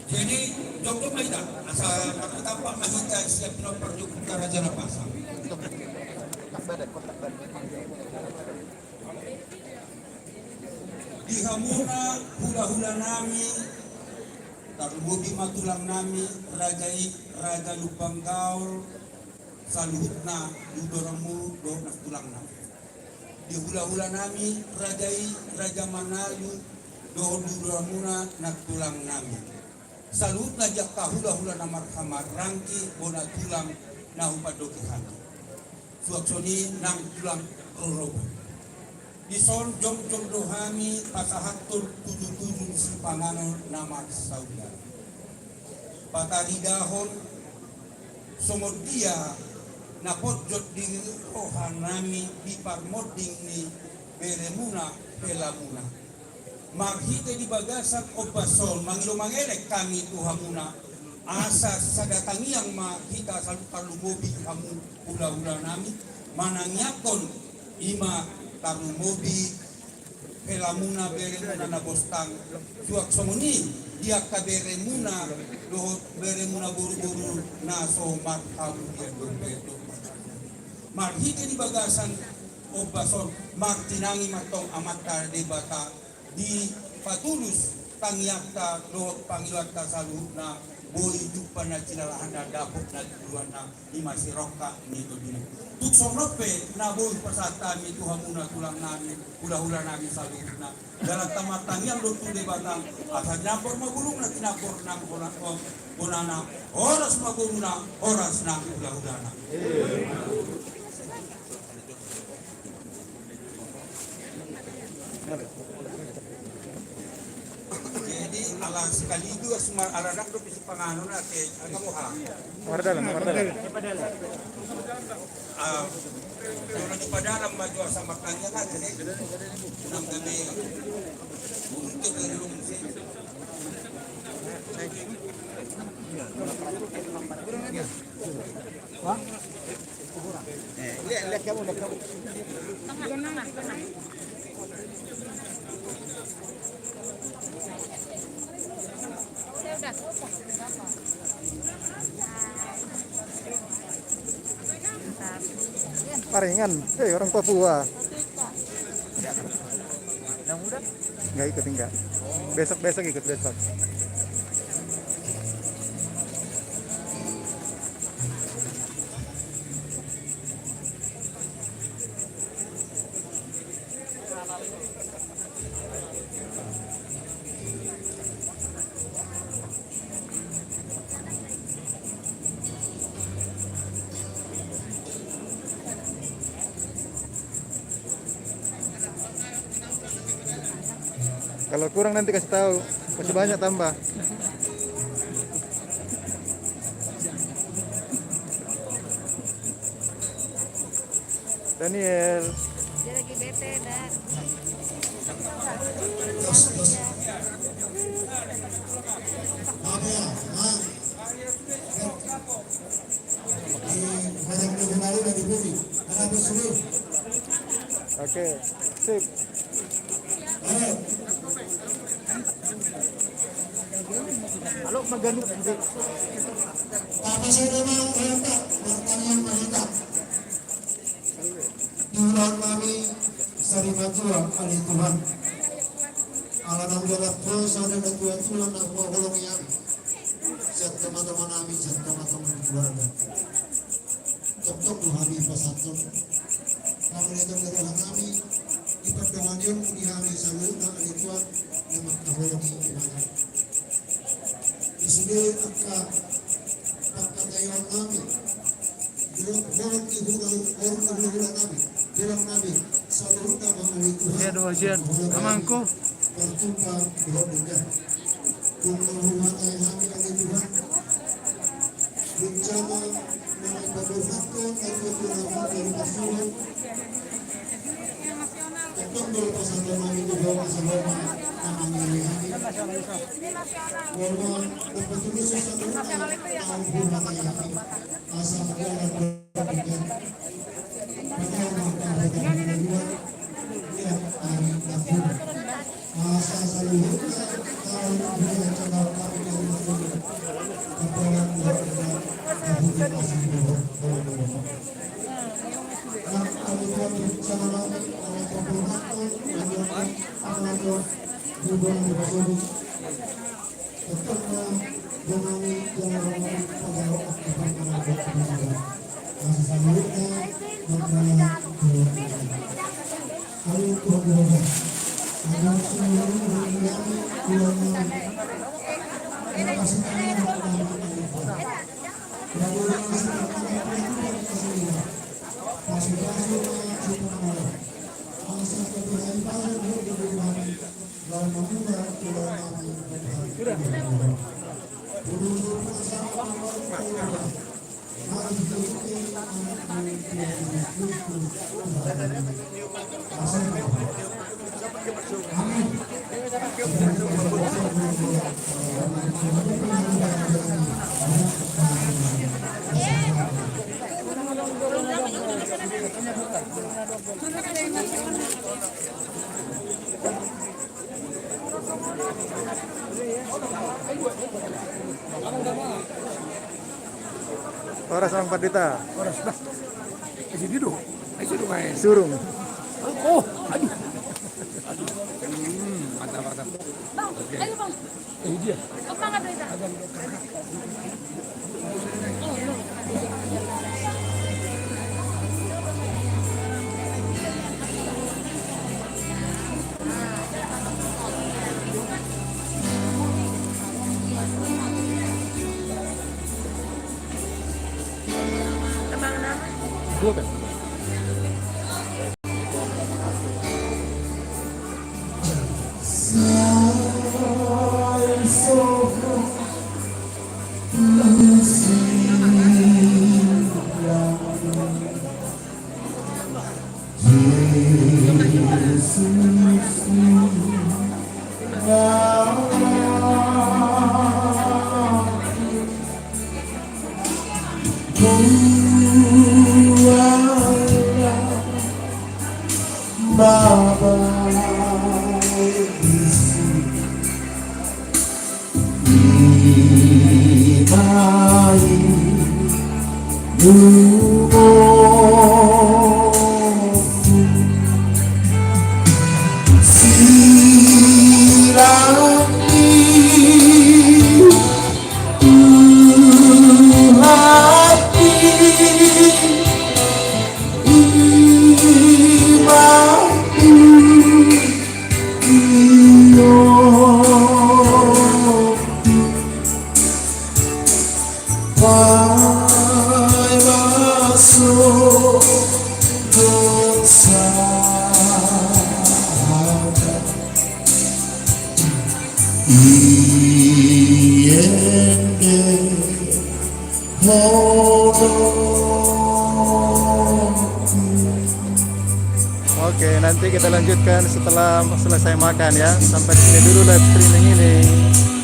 Jadi, jokjok ma hita, asa tampak ma hita siap pinompar jokjok Raja Nampasa. Di hamuna hula-hula nami, tarlumobi ma tulang nami, raja i, Raja Lumban Gaol, saluhutna di hudoranmu dohot nang tulang nami. Di hula-hula nami, raja i, Raja Manalu, dohot di hudoranmuna nang tulang nami. Saluhutna di angka hula-hula na marhaha maranggi, bona tulang na hupandoki hami. Suang songon i nang tulang rorobot. Dison jongjong do hami pasahathon tudu-tudu sipanganon na marsaudara. Pataridahon songon dia na ponjot di roha nami di parmonding ni beremuna helamuna. Marhite di bagasan ombas on mangido mangelek hami tu hamuna, asa sada tangiang ma hita saluhut tarlumobi hamu hula-hula nami, manangiangkon ima tarlumobi helamuna beremuna na bostang, suang songon i di angka beremuna dohot beremuna boru-boru na so marhamulian dope. Marhite di bagasan ombas on, martinangi ma tong Amanta Debata, dipatulus tangiangta dohot pangidoanta saluhutna, boi jumpa na jinalahanna, dapot na jumpa na ima sirongkap ni tondina. Tung songon on pe na boi pasahat hami tu hamuna tulang nami, hula-hula nami saluhutna. Jala martangiang do tu Debata, asa tinampor ma bulungna, tinampor nang bona-, bonana, horas ma boruna, horas nang hula-hulana. Jadi, ala sekaligus ma-, ala dang dope sipanganon ate, angka boha. Mardalan, mardalan. Ah, kalau di padalam maju sama tanya kan, jadi, enam kali untuk lalu. Hah? Eh, lihat, lihat kamu, lihat kamu. Tengah, tengah, tengah. Udah, udah. Mantap. Paringan, hei, orang Papua. Nggak ikut, enggak. Besok, besok ikut, besok. Kalau kurang nanti kasih tahu, masih banyak tambah. Daniel. Dia lagi bete, dah. Oke, sip. Halo, maganup gitu. Apa saya memang berangkat bertanya mereka? Di ulaon nami sari matua ale Tuhan. Ala naung dialap ho sada na tua-tua na huhaholongi hami. Sian tama-tama nami, sian tama-tama ni keluarga. Tongtong do hami pasahathon pangidoan ni roha nami di pardonganion di hami saluhutna ale Tuhan na mangkaholongi ibana. Di sude angka pangkataion nami. Dohot di hula-hula nami, tulang nami, saluhutna ma ale Tuhan. Sian, sian. Amangku. Parjumpa dohot dengan. Tung na huhatai hami ale Tuhan. Bencana na mangkaborhathon na tua-tua nami dari Pasuruan. Tongtong do pasahaton nami tu Ho asa Ho ma na mangiringi hami. Ho ma na patulusi saluhutna na huhatai hami. Asa jalan berpikir. Pertama, pada kedua, ia hari Rabu. Asa saluhutna tahu dia jalan kami dari Rabu. Kepala keluarga, Rabu di Pasir Bohong, Bohong, Bohong. Horas, Amang Pandita. Horas, bah. Eh, sini dong. Eh, sini dong, eh. Surung. Oh, aduh. Aduh. Hmm, mantap, mantap. Bang, oke. Ayo, Bang. Eh, dia. Bang, ada itu. Oke, nanti kita lanjutkan setelah selesai makan ya. Sampai di sini dulu live streaming ini.